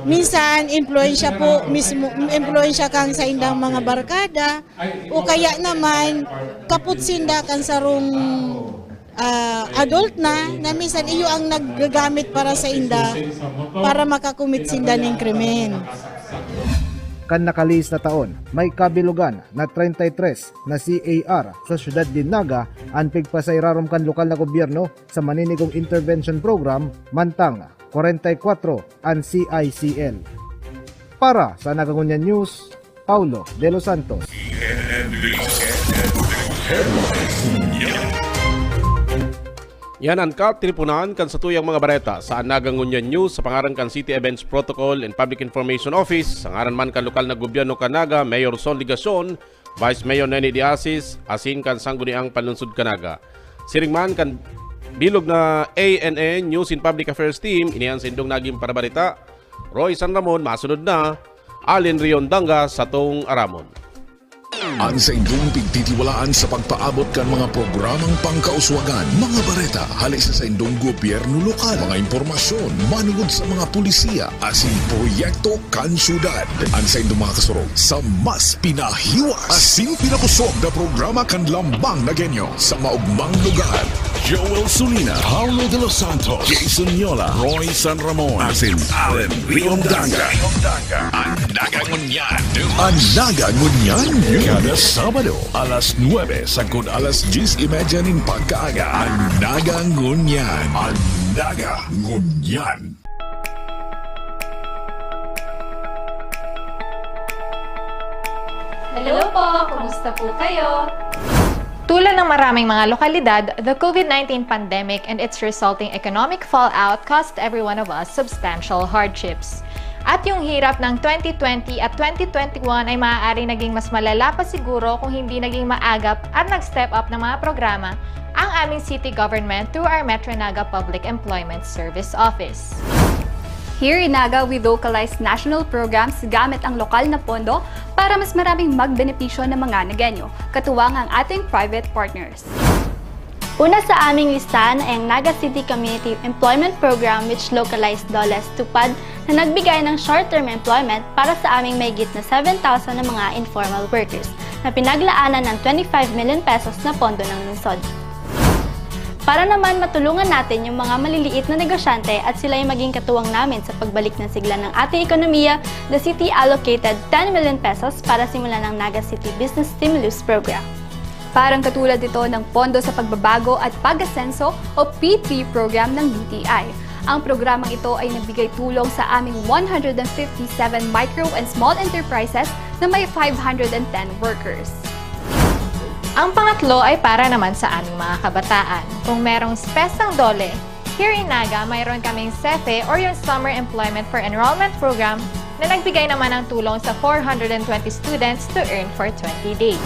minsan impluensya po mismo, impluensya kang sa indang mga barkada o kaya naman kapot sinda kan sarong ah, adult na, na minsan iyo ang naggagamit para sa inda para makakumit sinda ning krimen. Kan nakalihis na taon, may kabilogan na treinta y tres na C A R sa siyudad nin Naga an pigpasairarom kan lokal na gobyerno sa maninigong intervention program, mantang kwarenta y kwatro an C I C L. Para sa Nagangunyan News, Paulo de los Santos. Yan an kateleponan kan satuyang mga bareta sa Nagangunyan News sa pangaran kan City Events Protocol and Public Information Office, sa ngaran man kan lokal na gobyerno kan Naga, Mayor Son Legacion, Vice Mayor Nene de Asis, asin kan Sangguniang Panlungsod kan Naga. Siring man kan bilog na A N A News and Public Affairs Team, ini an saindong naging parabareta, Roy San Ramon. Masunod na, Allen Riondanga satong aramon. An saindong pigtitiwalaan sa pagpaabot kan mga programang pangkauswagan, mga bareta hale sa saindong gobyerno lokal, mga impormasyon manungod sa mga polisiya asin proyekto kan syudad. An saindong mga kasurog sa mas pinahiwas asin pinakosog na programa kan Lambang Nagenyo sa maogmang lugar. Joel Sulina, Paulo de los Santos, Jason Yola, Roy San Ramon, asin Allen Riondanga. An Nagangunyan. An Nagangunyan. Kada Sabado, alas nuebe sagkod alas dyes y media nin pagkaaga. An Nagangunyan. An Nagangunyan. Hello po! Kumusta po kayo? Tulad ng maraming mga lokalidad, the COVID nineteen pandemic and its resulting economic fallout caused every one of us substantial hardships. At yung hirap ng twenty twenty at twenty twenty-one ay maaaring naging mas malala pa siguro kung hindi naging maagap at nag-step up ng mga programa ang aming city government through our Metro Naga Public Employment Service Office. Here in Naga, we localize national programs gamit ang lokal na pondo para mas maraming magbenepisyo ng mga Nagenyo, katuwang ang ating private partners. Una sa aming listahan ay ang Naga City Community Employment Program, which localized DOLE's TUPAD, na nagbigay ng short-term employment para sa aming mahigit na seven thousand na mga informal workers na pinaglaanan ng twenty-five million pesos na pondo ng lungsod. Para naman matulungan natin yung mga maliliit na negosyante at sila'y maging katuwang namin sa pagbalik ng sigla ng ating ekonomiya, the city allocated ten million pesos para simulan ang Naga City Business Stimulus Program. Parang katulad ito ng Pondo sa Pagbabago at Pag-asenso o P three program ng D T I. Ang programang ito ay nagbigay tulong sa aming one hundred fifty-seven micro and small enterprises na may five hundred ten workers. Ang pangatlo ay para naman sa aming mga kabataan. Kung merong SPES ang DOLE, here in Naga, mayroon kaming SEFE or yung Summer Employment for Enrollment Program na nagbigay naman ng tulong sa four hundred twenty students to earn for twenty days.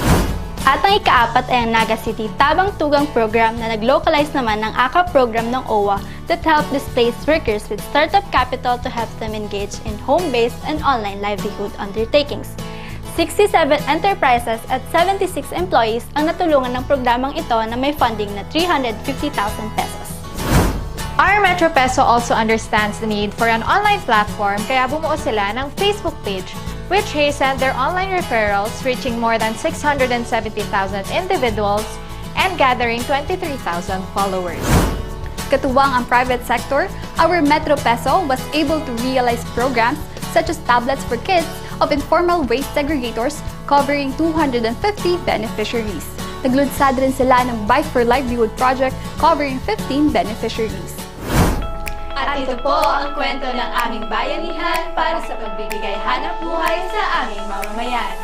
At ang ikaapat ay ang Naga City Tabang Tugang Program na nag-localize naman ng AKAP program ng OWWA that help displaced workers with startup capital to help them engage in home-based and online livelihood undertakings. Sixty-seven enterprises at seventy-six employees ang natulungan ng programang ito na may funding na three hundred fifty thousand pesos. Our Metro Peso also understands the need for an online platform, kaya bumuo sila ng Facebook page, which hastened their online referrals, reaching more than six hundred and seventy thousand individuals and gathering twenty-three thousand followers. Katuwang ang private sector, our Metro Peso was able to realize programs such as tablets for kids of informal waste segregators covering two hundred and fifty beneficiaries. Naglunsad rin sila ng Bike for Livelihood project covering fifteen beneficiaries. At ito po ang kwento ng aming bayanihan para sa pagbibigay hanap buhay sa aming mamamayan.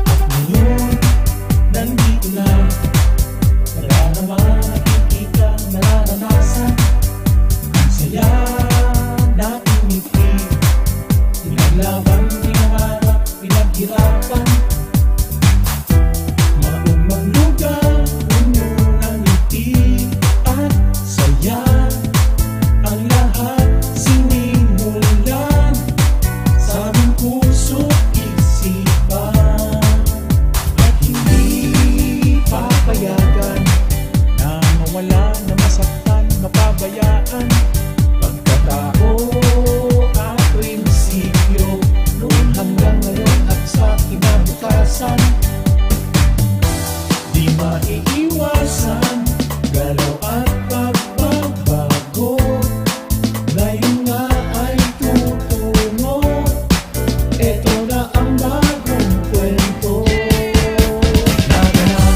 At ngayon, nandito na. Nadarama, nakikita, nararanasan. Ang saya nating ngiti. Pinaglaban, pinangarap, pinaghirapan. Maong maglugang, puno ng ngiti at saya. Ang lahat sinimulan sa aming puso't isipan. At hindi papayagan na mawala, na masaktan, mapabayaan. Pagkatao at prinsipyo, noon hanggang ngayon at sa kinabukasan. Di maiiwasan, galaw at pagbabago. Ngayon nga ay tutungo. Eto na ang bagong kwento. Nagana,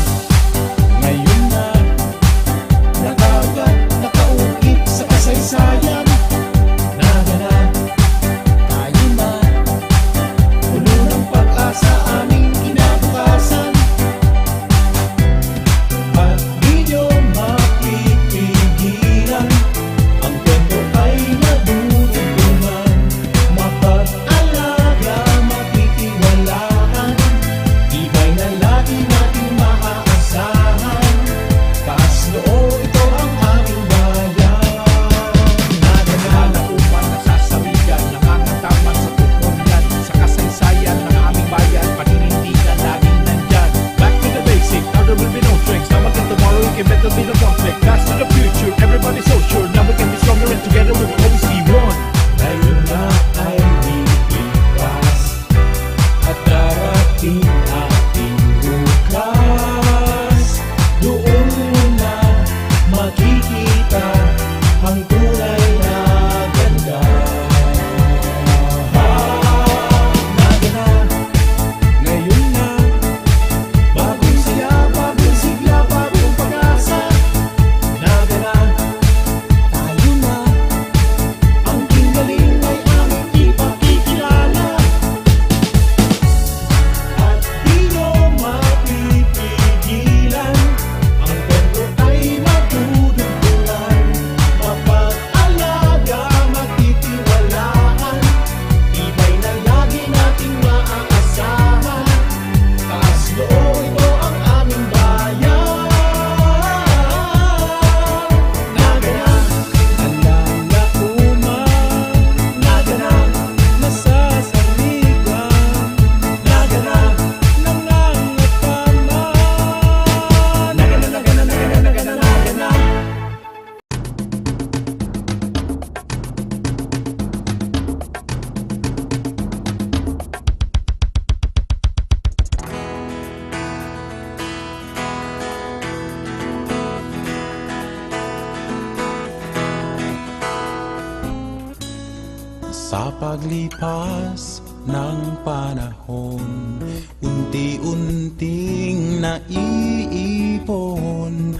ngayon na, nakagat, nakaukit sa kasaysayan. Nagana, tayo na, puno ng pag-asa aming kinabukasan. At di nyo mapipigilan, ang kwento ay madudugtungan. Mapag-alaga, matitiwalaan, tibay na lagi nating maaasahan. Taas noo, ito ang aming bayan. Nagana, nauman, nasasawigan, nangangataman sa tukmon yan. Sa kasaysayan ng aming bayan, paninindigan, laging nandyan. Back to the basic, now there will be no tricks. Now again tomorrow, you can bet there'll be no conflict. Past to the future, everybody's so sure. Now we can be stronger and together we will always be one. Ngayon na ay lilipas at darating ating bukas. Doon mo na makikita ang tunay na ganda. Nagana, ngayon na, bagong saya, bagong sigla, bagong pag-asa. Nagana, tayo na, ang tinggaling ay aming ipakikilala. At di nyo mapipigilan, ang kwento ay madudugtungan. Mapag-alaga, matitiwalaan, tibay na lagi nating maaasahan. Taas noo, ito ang aming bayan. Nagana, nalalaoman. Nagana, nasasaligan. Nagana, nangangataman. Nagana, nagana, nagana, nagana, nagana. Sa paglipas ng panahon, unti-unting naiipon,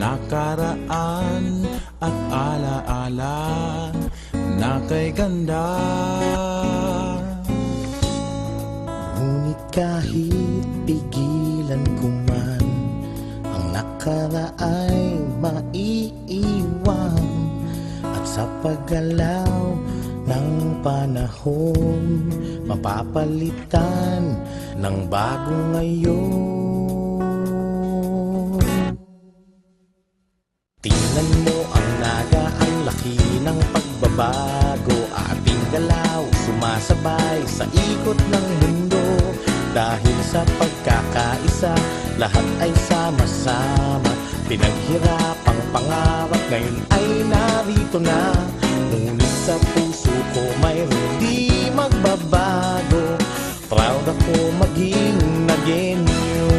nakaraan at alaala na kay ganda. Kahit pigilan ko man, ang nakaraay maiiwan, at sa paggalaw ng panahon, mapapalitan ng bago ngayon. Tingnan mo ang Naga, ang laki ng pagbabago. Ating galaw, sumasabay sa ikot ng mundo. Dahil sa pagkakaisa, lahat ay sama-sama. Pinaghirapang pangarap, ngayon ay narito na. Ngunit sa puso ko, mayroong di magbabago. Proud ako maging Nagueño.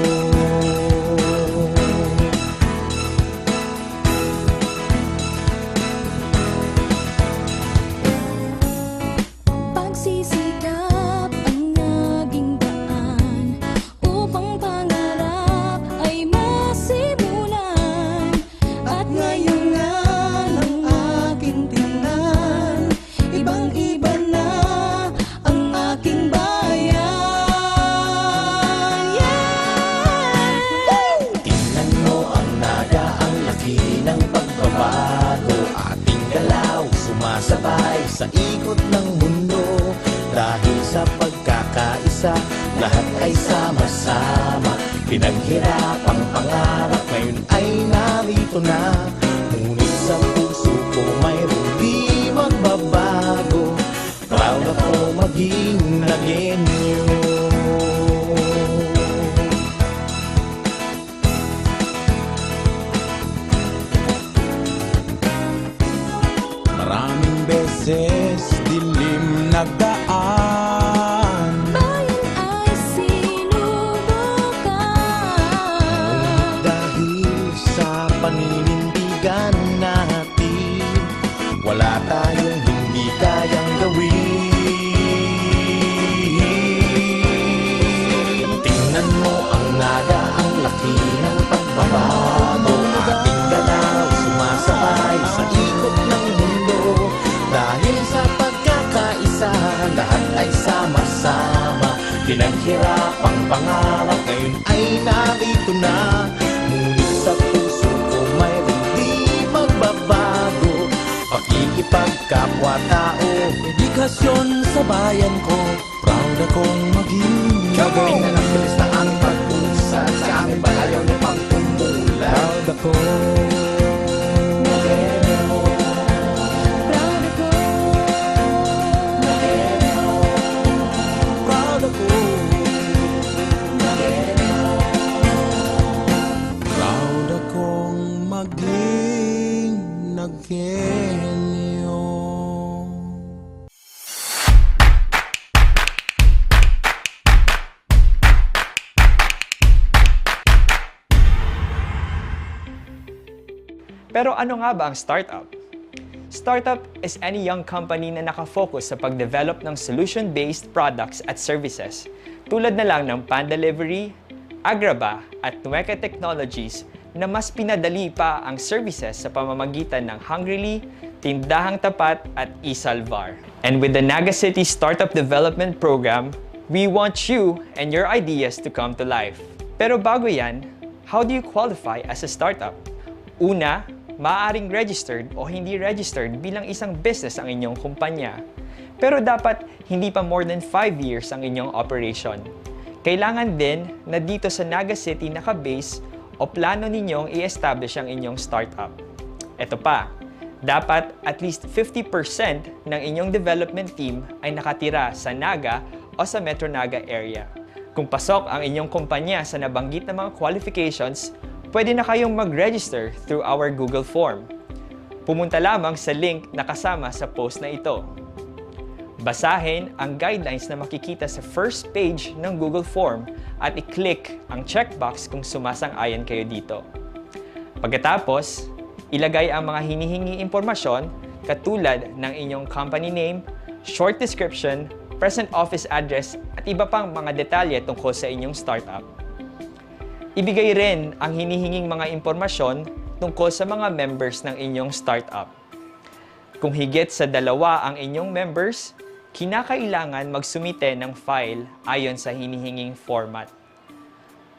Pagsisikap ang naging daan upang pangarap ay masimulan. At ngayon nga nang aking tingnan, ibang-iba na ang aking bayan. Yeah! Tingnan mo ang Naga, ang laki ng pagbabago. Ating galaw, sumasabay sa ikot ng mundo. Dahil sa pagkakaisa, lahat ay sama-sama. Pinaghirapang pangarap, ngayon ay narito na. Ngunit sa puso ko, mayroong di magbabago. Proud ako maging Nagueño. Maraming beses dilim nagdaan. Bayan ay sinubukan. Ngunit dahil sa paninindigan natin, wala tayong hindi kayang gawin. Tingnan mo ang Naga, ang laki ng pagbabago. Ating galaw, sumasabay sa ikot ng mundo. Dahil sa pagkakaisa, lahat ay sama-sama. Pinaghirapang pangarap, ngayon ay narito na. Ngunit sa puso ko, mayroong di magbabago. Pakikipagkapwa-tao. Edukasyon sa bayan ko, proud akong maging Come on! Nagueño. Ang pag-usad sa aming bayan, ayaw niyo pang umulan. Proud ako. Proud ako. Proud ako. Proud akong maging Nagueño. Pero ano nga ba ang startup? Startup is any young company na nakafocus sa pagdevelop ng solution-based products at services, tulad na lang ng Pan Delivery, Agraba, at Nueca Technologies, na mas pinadali pa ang services sa pamamagitan ng Hungryli, Tindahang Tapat, at eSalvar. And with the Naga City Startup Development Program, we want you and your ideas to come to life. Pero bago yan, how do you qualify as a startup? Una, maaaring registered o hindi registered bilang isang business ang inyong kumpanya. Pero dapat hindi pa more than five years ang inyong operation. Kailangan din na dito sa Naga City naka-base o plano ninyong i-establish ang inyong startup. Eto pa, dapat at least fifty percent ng inyong development team ay nakatira sa Naga o sa Metro Naga area. Kung pasok ang inyong kumpanya sa nabanggit na mga qualifications, pwede na kayong mag-register through our Google form. Pumunta lamang sa link na kasama sa post na ito. Basahin ang guidelines na makikita sa first page ng Google form at i-click ang checkbox kung sumasang-ayon kayo dito. Pagkatapos, ilagay ang mga hinihinging impormasyon katulad ng inyong company name, short description, present office address, at iba pang mga detalye tungkol sa inyong startup. Ibigay rin ang hinihinging mga impormasyon tungkol sa mga members ng inyong startup. Kung higit sa dalawa ang inyong members, Kinakailangan magsumite ng file ayon sa hinihinging format.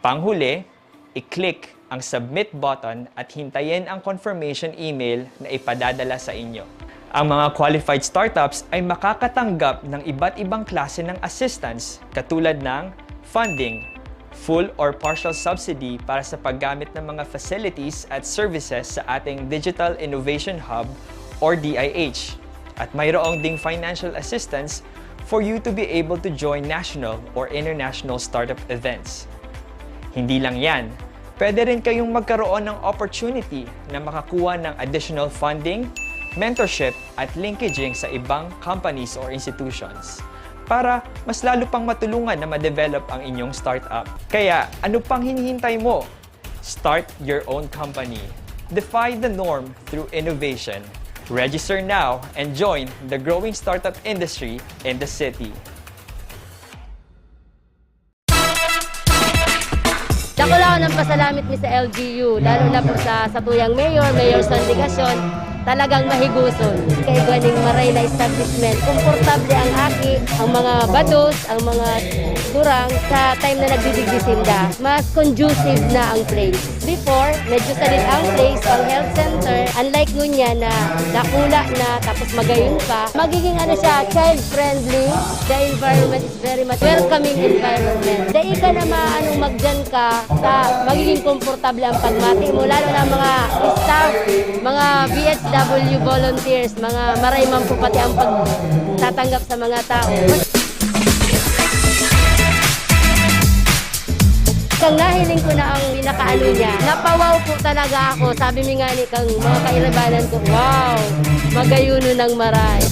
Panghuli, i-click ang submit button at hintayin ang confirmation email na ipadadala sa inyo. Ang mga qualified startups ay makakatanggap ng iba't ibang klase ng assistance katulad ng funding, full or partial subsidy para sa paggamit ng mga facilities at services sa ating Digital Innovation Hub or D I H. At mayroong ding financial assistance for you to be able to join national or international startup events. Hindi lang yan, pwede rin kayong magkaroon ng opportunity na makakuha ng additional funding, mentorship, at linkaging sa ibang companies or institutions para mas lalo pang matulungan na ma-develop ang inyong startup. Kaya, ano pang hinihintay mo? Start your own company. Defy the norm through innovation. Register now and join the growing startup industry in the city. Dakulaon ang pasalamit mi sa L G U, lalo na po sa satuyang mayor, Mayor Son Legacion, talagang mahiguson. Kaigwa ning maray na establishment, komportable ang aki, ang mga bados, ang mga gurang sa time na nagdidigdi sinda. Mas conducive na ang place. Before, medyo sadit ang place, ang health center. Unlike ngunyan na dakula na, tapos magayon pa, magiging ano siya, child-friendly. The environment is very much welcoming environment. Dai ka na maanong magdiyan ka sa magiging komportable ang pagmati mo, lalo na mga staff, mga B H W volunteers, mga maray man po pati ang pagtatanggap sa mga tao. Kang nahiling ko na ang pinakaano niya, napawaw po talaga ako. Sabi mi nga ni kang mga kailabanan ko, "Wow! Magayuno ng maray."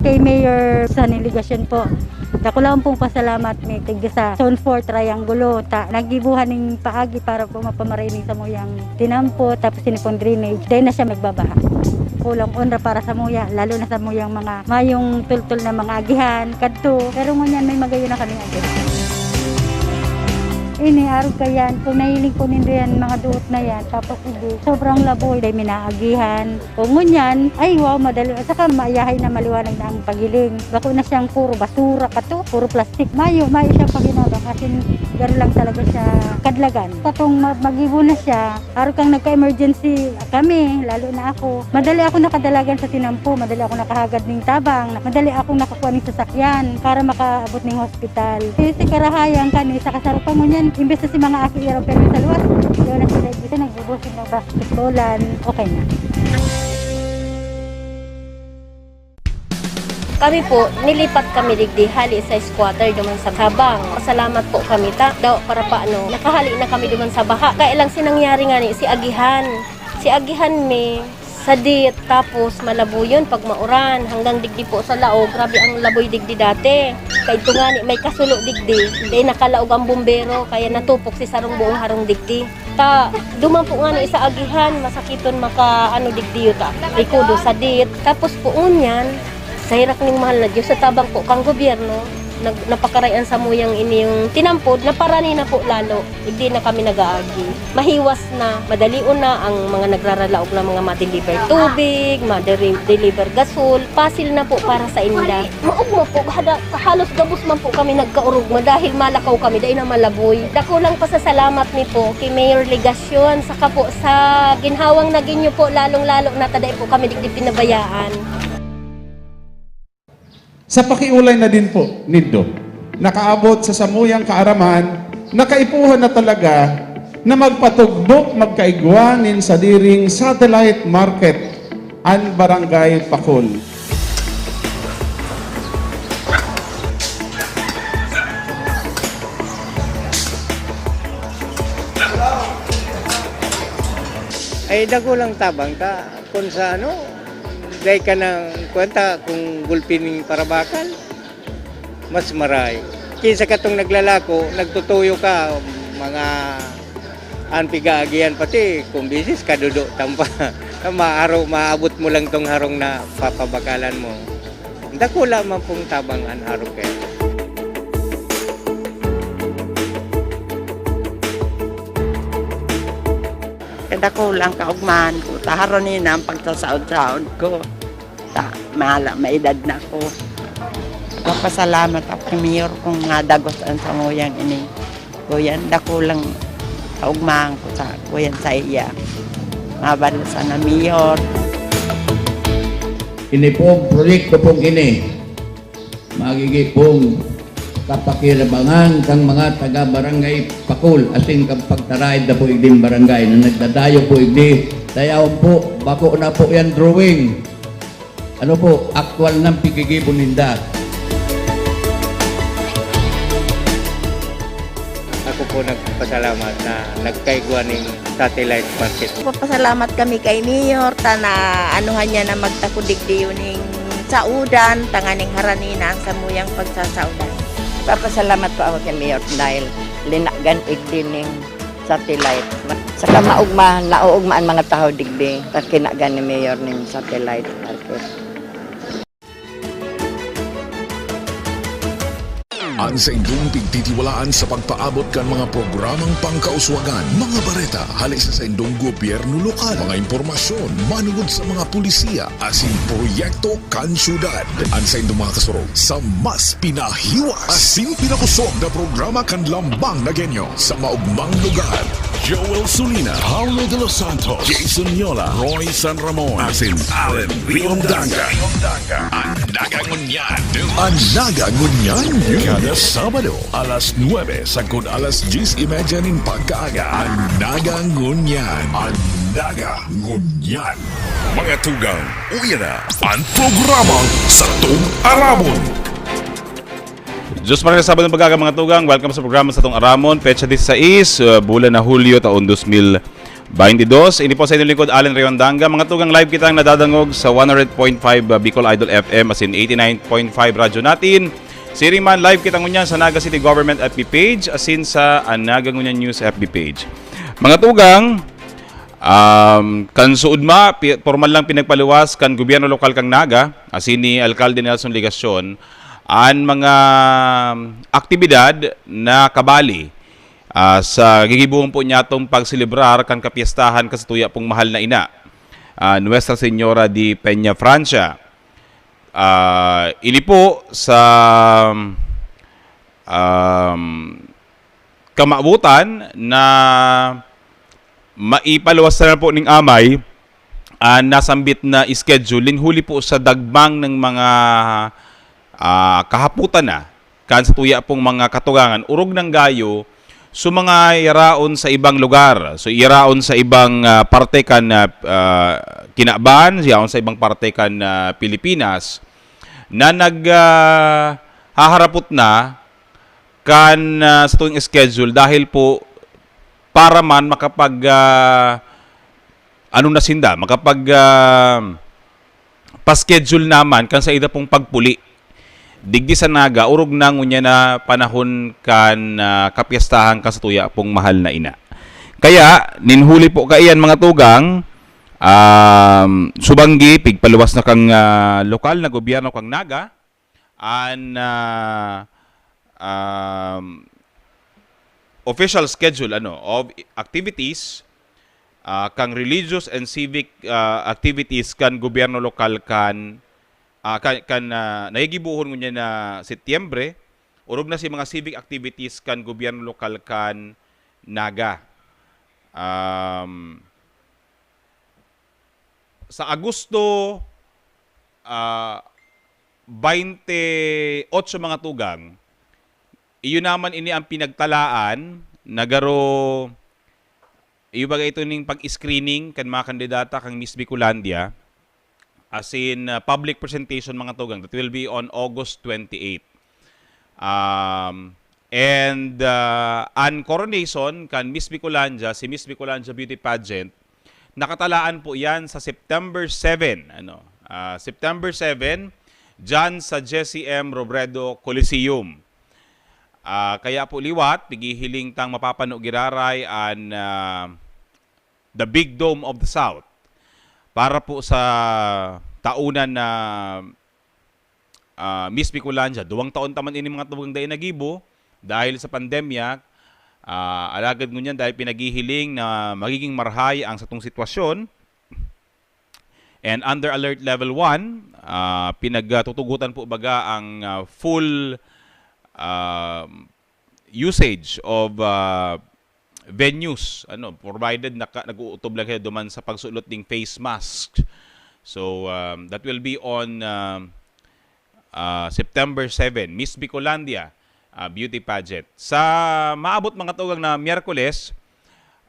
Kay Mayor Sonny Legacion po, dakulaon pong pasalamat mi tigdi sa Zone four Triangulo ta naggibohan ning paagi para po mapamaray ning samuyang tinampo, tapos ini pong drainage. Dai na siya magbabaha. Kulang onra para samuya, lalo na samuyang mga mayong tultol na mga agihan, kadto. Pero ngunyan may magayon na kami agihan. Ini, arog kayan, kung nahiling po nindo yan, mga duot na yan, tapos hindi, sobrang laboy, dai minaagihan. O ngunyan, ay wow, madali. At saka maayahay na, maliwanag na ang pagiling. Bako na siyang puro basura kato, puro plastic. Mayo, mayo siyang paginabang. As in, garo lang talaga siya kadlagan. Katong ma- magibo na siya, araw kang nagka-emergency kami, lalo na ako. Madali ako nakadalagan sa tinampo, madali ako nakahagad ning tabang, madali akong nakakuha ning sasakyan para makaabot ning hospital. Kasi karahayan kani sa kasaro pa ngunyan, imbes na si mga aki iraw pero sa luwas, yun na sila dito, nagbubusig, nagbasketballan, okay na. Kami po, nilipat kami digdi hali sa squatter duman sa Sabang. Salamat po kami ta, daw para paano, nakahali na kami duman sa baha. Kaya lang sinangyari nga ni si Agihan. Si Agihan mi, sadit, tapos malabuyon pag mauran. Hanggang digdi po sa laog, grabe ang laboy digdi dati. Kaya ito nga ni, may kasulo digdi. Kaya nakalaog ang bumbero, kaya natupok si sarong buong harong digdi. Ta, duman po nga ni sa agihan, masakiton maka, ano, digdiyo ta, likodo, sadit. Tapos po ngunyan, sa herak ning mahal na Diyos, sa tabang po kang gobyerno, nag, napakaray an samuyang ini yung tinampod, naparani na po lalo. Hindi na kami nag-aagi. Mahiwas na, madalion na ang mga nagraralaog na mga ma-deliver tubig, ma-deliver gasol, pasil na po para sa inda. Maugma po, hada, halos gabos man po kami nagkaurugma dahil malakaw kami, dai na malaboy. Dakulang pasasalamat mi po kay Mayor Legacion, saka po sa ginhawang nagin niyo po, lalong-lalo na ta dai po kami digdi pinabayaan. Sa pakiulay na din po nindo, nakaabot sa samuyang kaaraman, nakaipuhan na talaga na magpatugbok magkaigwa nin sadiring satellite market an Barangay Pakol. Ay, dakulang tabang ta kun sa ano, dai ka nang kwenta kung gulpi ning parabakal, mas maray. Kinsa katong naglalako, nagtutuyo ka, mga an pigaagihan pati, kung bisis, kadudo tampa. Maaro, maabot mo lang tong harong na papabakalan mo. Dakula man pong tabang an harong kaya. Kadakula ang kaugmahan ko, ta harani na ang pagsasaod-saod ko. Ta, mahala, maedad na ako. Nagpapasalamat ako kay Mayor kung nadagos ang samuyang ini. Kuyan, dakulang kaugmahan ko sa kuyan sa iya. Mabalo sana, Mayor. Ini pong proyekto pong ini, magigi pong kapakinabangan kan mga taga Barangay Pakul, asin kan pagtaraid na po igdin barangay na nagdadayo po igdi. Dayawon po, bako na po yan drawing. Ano po, aktual nang pigigibo ninda. Ako po nagpapasalamat na nagkaigwa ning satellite market. Nagpapasalamat kami kay Mayor, ta na anuhan niya na magtakod digdi yun ning saudan, tanganing harani na ang samuyang pagsasaudan. Nagpapasalamat po ako kay Mayor dahil linagan igdi ning satellite. Saka maugma, nauugmaan mga tao digdi, ta kinagan ni Mayor ning satellite market. An saindong pigtitiwalaan sa pagpaabot kan mga programang pangkauswagan, mga bareta hale sa saindong gobyerno lokal, mga impormasyon manungod sa mga pulisiya asin proyekto kan syudad. An saindong mga kasurog sa mas pinahiwas asin pinakosog na programa kan Lambang na Genyo sa maugmang lugar. Joel Sulina, Paulo de los Santos, Jason Yola, Roy San Ramon, asin Allen Riondanga. An Naga Ngunyan. An Naga Ngunyan. Kada Sabado, alas nuebe sagkod alas dyes y media nin pagkaaga. An Naga Ngunyan. An Naga Ngunyan. Mga tugang, uya na an programang Satong Aramon. Diyos, maraming Sabado ng pagkaaga, mga tugang. Welcome sa programa Satong Aramon, petsa disisais, uh, bulan na Hulyo, taon dos mil baynte dos. Ini po sa inyong lingkod, Allen Riondanga. Mga tugang, live kitang nadadangog sa one hundred point five, uh, Bicol Idol F M, asin eighty-nine point five Radyo Natin. Siring man, live kita ngunyan sa Naga City Government F B page, asin sa An Naga Ngunyan News F B page. Mga tugang, um, kan suod ma, pi-, pormal lang pinagpaluwas kan gobyerno lokal kan Naga, asin ni Alkalde Nelson Legacion, an mga aktibidad na kabali, ah, sa gigibohon po niyatong pagselebrar kan kapyestahan kan satuya pong mahal na ina, ah, Nuestra Señora de Peña Francia. Ah, ini po sa, um, kamawotan na maipaluwas na po ning amay an nasambit na schedule, nin huli po sa dagmang ng mga, ah, kahapotan na kan satuya pong mga katugangan, orog nang gayo, so mga yaraon sa ibang lugar, so yaraon sa ibang, ah, parte kan, ah, ah, kinaban, yaon sa ibang parte kan, ah, Pilipinas, na nag, ah, haharapot na kan, ah, satong schedule dahil po para man makapag, ah, ano na sinda, makapag, ah, pa-schedule naman kan saida pong pagpuli digdi sa Naga, orog na ngunyan na panahon kan, ah, kapyestahan kan satuya pong mahal na ina. Kaya, nin huli po kaiyan, mga tugang, um, subanggi, pigpaluwas na kang, ah, lokal na gobyerno kang Naga, an, ah, um, official schedule, ano, of activities, ah, kang religious and civic, ah, activities kan gobyerno lokal kan, ah, kan, kan, ah, nagigibohon ngunyan na Setyembre, orog na si mga civic activities kan gobyerno lokal kan Naga. Um, sa Agosto, ah, baynte otso, mga tugang, iyo naman ini ang pinagtalaan na garo, iyo baga ito ning pag-screening kan mga kandidata kan Miss Bicolandia, as in, ah, public presentation, mga tugang, that will be on August twenty-eight. Um, and, ah, an coronation kan Miss Bicolandia, si Miss Bicolandia Beauty Pageant, nakatalaan po yan sa September seven, ano, ah, September seven, dyan sa Jesse M Robredo Coliseum. Ah, kaya po liwat, naghihiling tang mapapano giraray an, ah, The Big Dome of the South para po sa taonan na, ah, Miss Bicolandia. Duwang taon ta man ini, mga tugang, dai nagibo dahil sa pandemya. Ah, alagad ngunyan, dahil pinaghihiling na magiging marhay ang satong sitwasyon, and under alert level one, ah, pinagtutugutan po baga ang, ah, full, ah, usage of, ah, venues, ano, provided naka-, nag-uutob lang kayo duman sa pagsulot ning face mask. So, um, that will be on, um, ah, September seven, Miss Bicolandia, ah, beauty pageant. Sa maabot, mga tugang, na Miyerkules,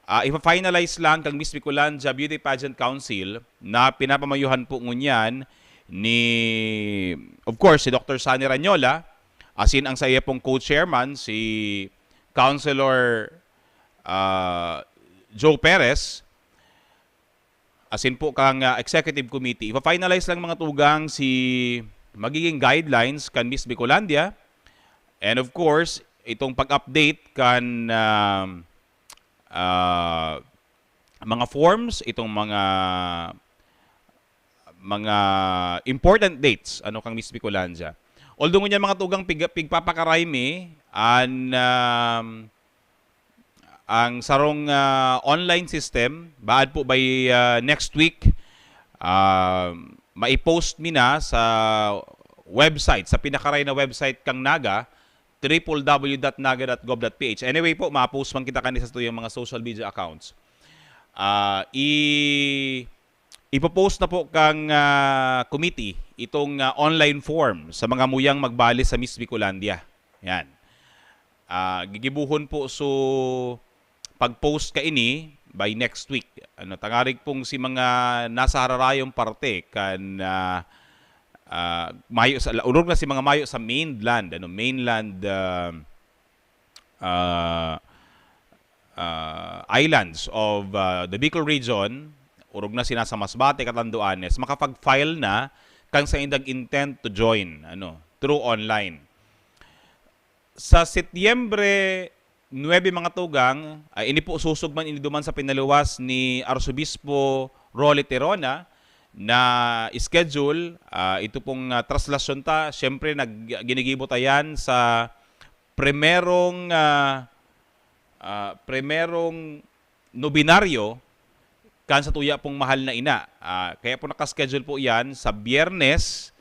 ah, ipa-finalize lang kang Miss Bicolandia Beauty Pageant Council na pinapamayuhan po ngunyan ni, of course, si Doctor Sonny Ranyola, asin ang sa iya pong co-chairman, si Councilor, ah, Joe Perez, asin po kang, ah, executive committee. Ipa-finalize lang, mga tugang, si magiging guidelines kan Miss Bicolandia. And of course, itong pag-update kan, ah, ah, mga forms, itong mga, mga important dates, ano, kang Miss Bicolandia. Although ngunyan, mga tugang, pig-, pigpapakaray mi an, um, ang sarong, ah, online system, baad po by, ah, next week, ah, mai-post mi na sa website, sa pinakaray na website kang Naga, triple w dot naga dot gov dot p h. Anyway po, ma-post man kita kani sa tuyang mga social media accounts. Ah, i-, ipo-post na po kang, ah, committee itong, ah, online form sa mga muyang magbali sa Miss Bicolandia. Yan. Ah, gigibuhon po so pag-post kaini by next week. Ano, tangarig pong si mga nasa hararayong parte kan, ah, ah, mayo sa, orog na si mga mayo sa mainland, ano, mainland, ah, ah, ah, islands of, ah, the Bicol region, orog na si nasa Masbate, Catanduanes, makapag-file na kan saindang intent to join, ano, through online. Sa Setyembre nuebe, mga tugang, ay ini po susog man ini duman sa pinaluwas ni Arsobispo Rolly Tirona na schedule, ah, ito pong, ah, traslasyon ta. Siyempre, nag-, ginigibo ta yan sa primerong, ah, ah, primerong nobinaryo kan sa tuya pong mahal na ina. Ah, kaya po nakaschedule po yan sa Biyernes,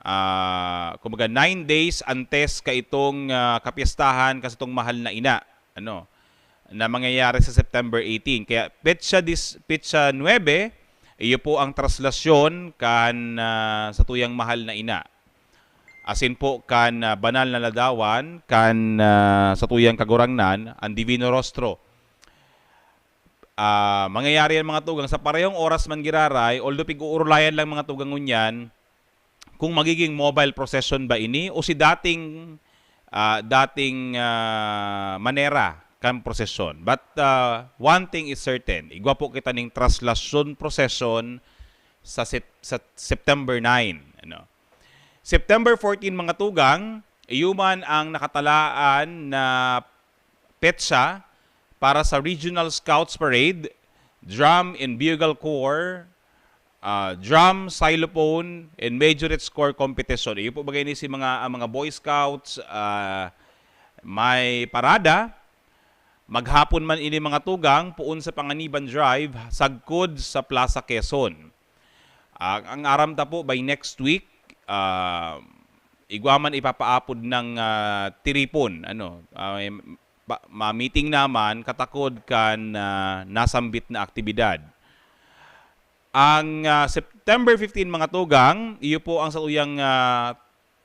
ah, kumbaga, nine days antes kaitong, ah, kapyestahan kan satong mahal na ina, ano, na mangyayari sa September eighteen. Kaya petsa dis-, petsa nuebe, iyo po ang traslasyon kan, ah, sa tuyang mahal na ina. Asin po kan, ah, banal na ladawan kan, ah, sa tuyang Kagurangnan, ang Divino Rostro. Ah, mangyayari yan, mga tugang, sa parehong oras man giraray, although pig-uurulayan lang, mga tugang, ngunyan, kung magiging mobile procession ba ini o si dating, ah, dating, ah, manera kan prosesyon. But, ah, one thing is certain, igwa po kita ning traslasyon procession sa Sep-, sa September nine, ano. September fourteen, mga tugang, iyo man ang nakatalaan na petsa para sa Regional Scouts Parade, Drum and Bugle Corps, ah, Drum, Xylophone, and Majorette Corps Competition. Iyo po bagay ni si mga, ang mga Boy Scouts, ah, may parada. Maghapon man ini, mga tugang, poon sa Panganiban Drive, sagkod sa Plaza Quezon. Ah, ang aram ta po, by next week, ah, igwa man ipapaapod ng, ah, tiripon, ano, ah, may pa-, ma-meeting naman katakod kan, ah, nasambit na aktibidad. Ang, ah, September fifteen, mga tugang, iyo po ang satuyang, ah,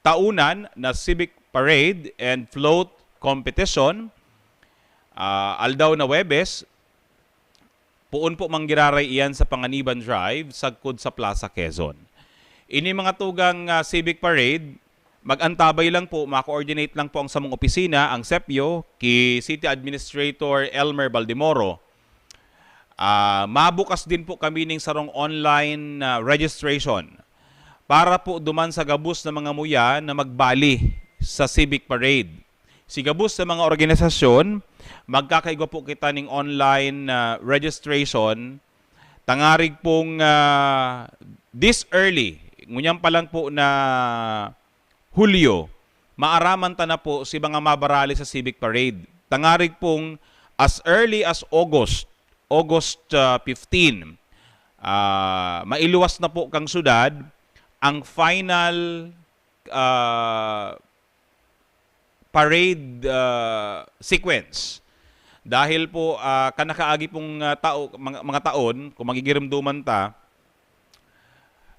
taunan na Civic Parade and Float Competition. Ah, aldaw na Huwebes, poon po manggiraray iyan sa Panganiban Drive, sagkod sa Plaza Quezon. Ini, mga tugang, ah, Civic Parade, mag-antabay lang po, ma-coordinate lang po ang samong opisina, ang sepyo, ki City Administrator Elmer Baldemoro. Ah, mabukas din po kami ning sarong online, ah, registration para po duman sa gabos na mga muya na magbali sa Civic Parade. Si gabos sa mga organisasyon, magkakaigwa po kita ning online, ah, registration. Tangarig pong, ah, this early, ngunyan pa lang po na Hulyo, maaraman ta na po si mga mabarali sa Civic Parade. tangarig pong as early as August, August, ah, fifteen, ah, mailuwas na po kang syudad ang final, ah, parade, ah, sequence. Dahil po, ah, kan nakaagi pong, ah, tao, mga, mga taon, kung magigirumduman ta,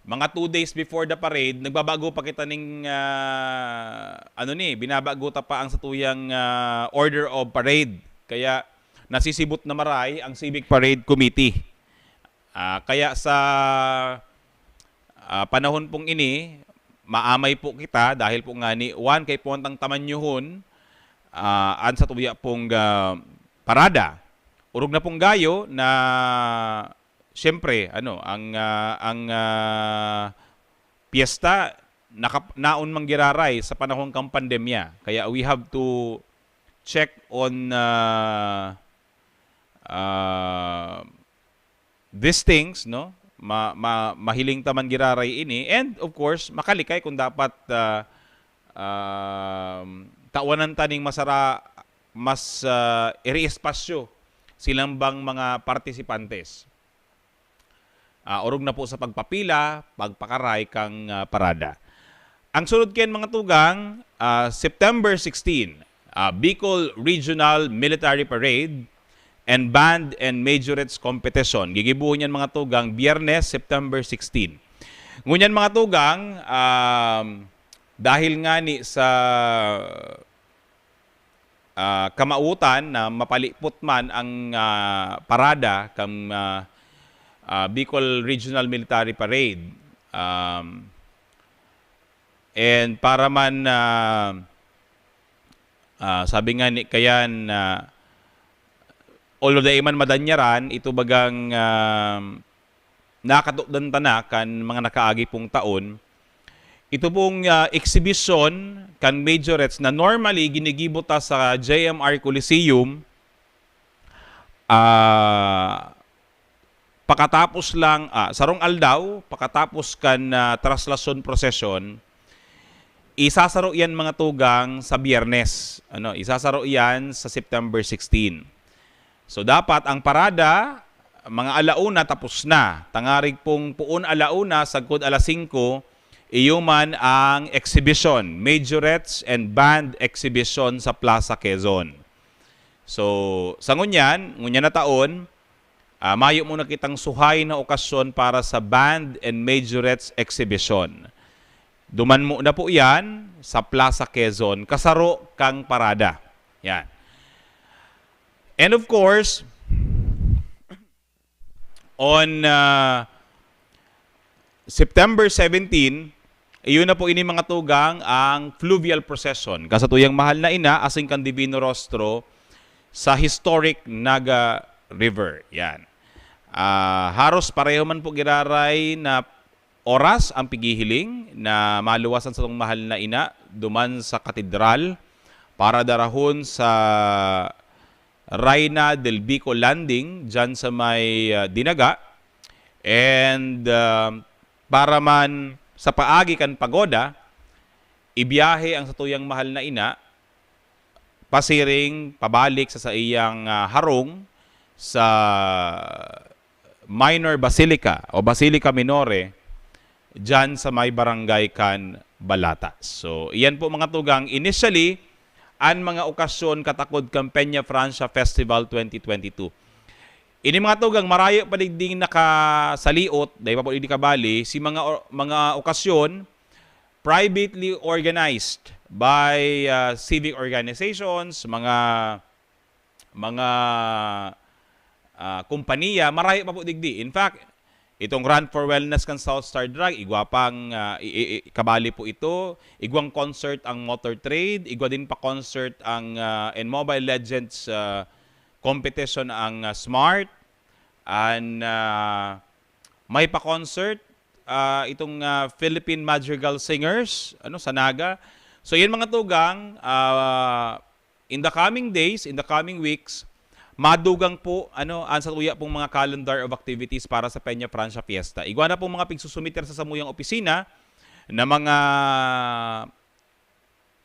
mga two days before the parade, nagbabago pa kita ning, ah, ano ni, binabago ta pa ang satuyang, ah, order of parade. Kaya nasisibot na maray ang Civic Parade Committee. Ah, kaya sa, ah, panahon pong ini, maamay po kita dahil po ngani, wan kay puwantang tamanyuhon, ah, an satuya pong, ah, parada. Orog na pong gayo na, siyempre, ano, ang, ah, ang, ah, piyesta nakap-, naon man giraray sa panahon kan pandemya. Kaya we have to check on, ah, ah, these things, no? Ma-, ma-, mahiling ta man giraray ini. And, of course, makalikay kung dapat, ah, um, tawanan ta ning masara-, mas, ah, iri-espasyo silang bang mga partisipantes. Ah, orog na po sa pagpapila, pagpakaray kang, ah, parada. Ang sunod kayan, mga tugang, ah, September sixteen, ah, Bicol Regional Military Parade and Band and Majorettes Competition. Gigibuhon yan, mga tugang, Biyernes, September sixteen. Ngunyan, mga tugang, um, dahil nga ni sa, ah, kamautan na mapalipot man ang, ah, parada kan, ah, ah, Bicol Regional Military Parade. Um, and para man, ah, ah, sabi nga ni kayan na, although dai man madanyaran, ito bagang, ah, nakatukdan ta na kan mga nakaagi pong taon. Ito pong, ah, exhibition kan Majorettes na normally ginigibo ta sa J M R Coliseum, ah, pakatapos lang, ah, sarong aldaw, pakatapos kan, ah, traslasyon prosesyon, isasaro yan, mga tugang, sa Biyernes. Ano, isasaro yan sa September sixteen. So, dapat ang parada, mga ala una, tapos na. Tangarig pong poon ala una, sagkod alas singko, iyo man ang exhibition, Majorettes and Band Exhibition sa Plaza Quezon. So, sa ngunyan, ngunyan na taon, ah, mayo muna kitang suhay na okasyon para sa Band and Majorettes Exhibition. Duman muna po yan sa Plaza Quezon, kasaro kang parada. Yan. And of course, on, ah, September seventeen, iyon na po ini, mga tugang, ang fluvial procession. Kasatuyang mahal na ina, asin kan Divino Rostro sa historic Naga River. Yan. Ah, haros pareho man po giraray na oras ang pighihiling na maluwas an satong mahal na ina duman sa katedral para darahon sa Reina del Bico Landing, dyan sa may, ah, Dinaga. And, ah, para man sa paagi kan pagoda, ibiyahe ang satuyang mahal na ina, pasiring, pabalik sa saiyang, ah, harong sa Minor Basilica o Basilica Minore, dyan sa may barangay kan Balata. So, iyan po, mga tugang, initially, an mga okasyon katakod kan Peña Francia Festival twenty twenty-two. Ini, mga tugang, marayo pa digding nakasaliot, dai pa po digdi kabali, si mga o-, mga okasyon privately organized by, ah, civic organizations, mga, mga, ah, kompanya, marayo pa po digdi. In fact, itong Run for Wellness kan South Star Drug, igwa pang, ah, i-, i-, i-, kabali po ito. Igwang concert ang Motor Trade, igwa din pa concert ang, ah, and Mobile Legends, ah, competition ang, ah, Smart. And, ah, may pa-concert, ah, itong, ah, Philippine Madrigal Singers, ano, sa Naga. So, yun, mga tugang, ah, in the coming days, in the coming weeks, madugang po, ano, ang satuya pong mga calendar of activities para sa Peña Francia Fiesta. Igwa na pong mga pigsusumiter sa samuyang opisina na mga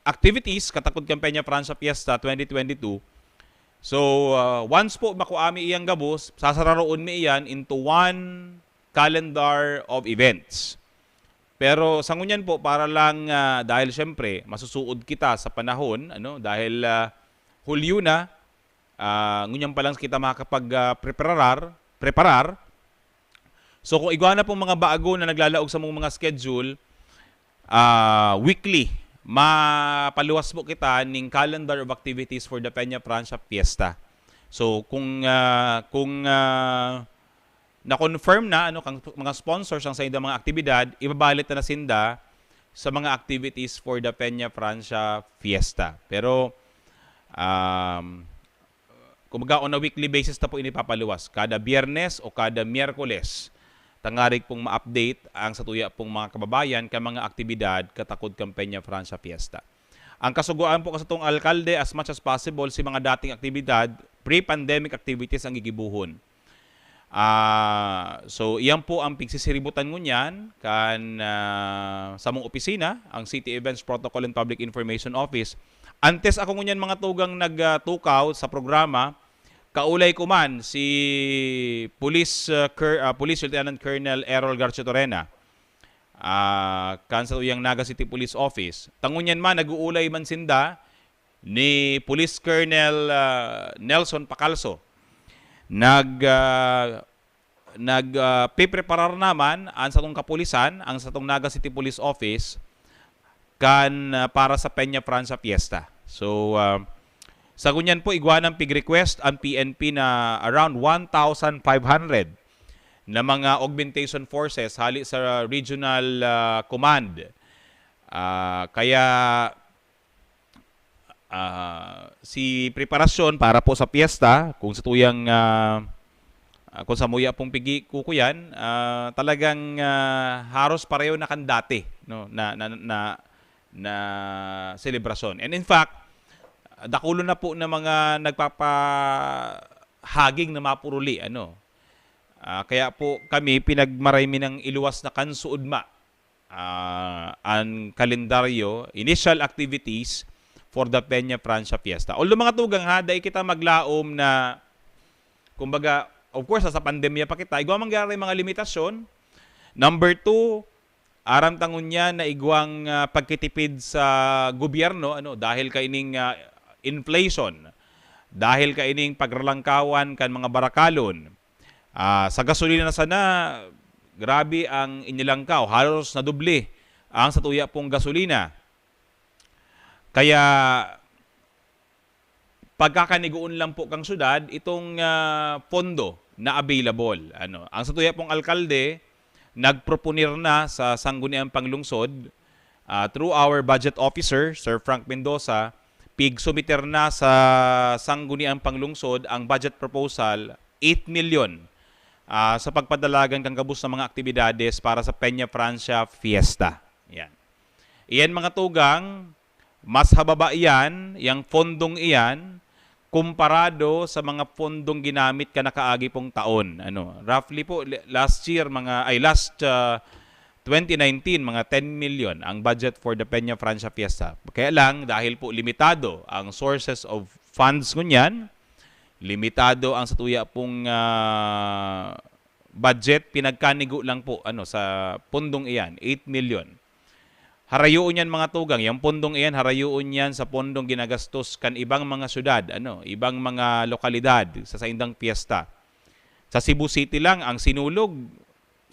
activities katakod kan Peña Francia Fiesta twenty twenty-two, So, ah, once po makua mi iyang gabos, sasararoon mi iyan into one calendar of events. Pero sa ngunyan po, para lang, ah, dahil siyempre, masusuod kita sa panahon, ano, dahil, ah, Hulyo na, ah, ngunyan pa lang kita makakapag, ah, preparar, preparar. So, kung igwa na pong mga bago na naglalaog sa mong mga schedule, ah, weekly, mapaluwas po kita ning calendar of activities for the Peña Francia Fiesta. So, kung, ah, kung, ah, na-confirm na, ano, kang mga sponsors ang saindang mga aktibidad, ibabalit na na sinda sa mga activities for the Peña Francia Fiesta. Pero, um, kumbaga, on a weekly basis ta po ini papaluwas. Kada Biyernes o kada Miyerkules, tangarig pong ma-update ang satuya pong mga kababayan kan mga aktibidad katakod kan Peña Francia Fiesta. Ang kasugoan po kan satong alkalde, as much as possible, si mga dating aktibidad, pre-pandemic activities ang gigibohon. Ah, so, iyan po ang pigsisiributan ngunyan kan, ah, samong opisina, ang City Events Protocol and Public Information Office. Antes ako ngunyan, mga tugang, nag, ah, tukaw sa programa, kaulay ko man si Police, ah, Col-, ah, Police Lieutenant Colonel Errol Garchitorena, ah, kan satuyang Naga City Police Office. Ta ngunyan man, nag-uulay man sinda ni Police Colonel, ah, Nelson Pacalso. Nag, ah, nag, ah, pipreparar naman ang satong kapulisan, ang satong Naga City Police Office, kan, ah, para sa Peña Francia Fiesta. So, ah, sa ngunyan po, igwa nang pig-request ang P N P na around one thousand five hundred na mga augmentation forces hali sa Regional, ah, Command. Ah, kaya, ah, si preparasyon para po sa piyesta, kung sa tuyang, ah, ah, kung sa muya pong pigi kukuyan, ah, talagang, ah, haros pareho na kan dati, no, na, na, na, na selebrasyon. And in fact, dakulo na po na mga nagpapahaging na mapuruli, ano. Ah, kaya po kami pinagmaray mi nang iluwas na kan suodma, ah, an kalendaryo, initial activities for the Peña Francia Fiesta. Although, mga tugang, ha, dai kita maglaom na, kumbaga, of course, sa pandemya pa kita, igwa man giraray mga limitasyon. Number two, aram ta ngunyan na igwang, ah, pagkitipid sa gobyerno, ano, dahil kaining, ah, inflation, dahil kaining pagralangkawan kan mga barakalon. Ah, sa gasolina na sana, grabe ang inilangkaw, halos nadoble ang satuya pong gasolina. Kaya, pagkakanigoon lang po kang syudad itong, ah, pondo na available. Ano, ang satuya pong alkalde, nagproponer na sa Sangguniang Panglungsod, ah, through our budget officer, Sir Frank Mendoza, pigsumiter na sa Sangguniang Panglungsod ang budget proposal, eight milyon, ah, sa pagpadalagan kan gabos na mga aktibidades para sa Peña Francia Fiesta. Yan. Iyan, mga tugang, mas hababa iyan, yang pondong iyan, komparado sa mga pondong ginamit kan nakaagi pong taon. Ano, roughly po, li-, last year, mga, ay, last, ah, twenty nineteen, mga ten milyon ang budget for the Peña Francia Fiesta. Kaya lang, dahil po limitado ang sources of funds ngunyan, limitado ang satuya pong, ah, budget, pinagkanigo lang po, ano, sa pondong iyan, eight milyon. Harayoon yan, mga tugang, yang pondong iyan, harayoon yan sa pondong ginagastos kan ibang mga syudad, ano, ibang mga lokalidad sa saindang piyesta. Sa Cebu City lang, ang Sinulog,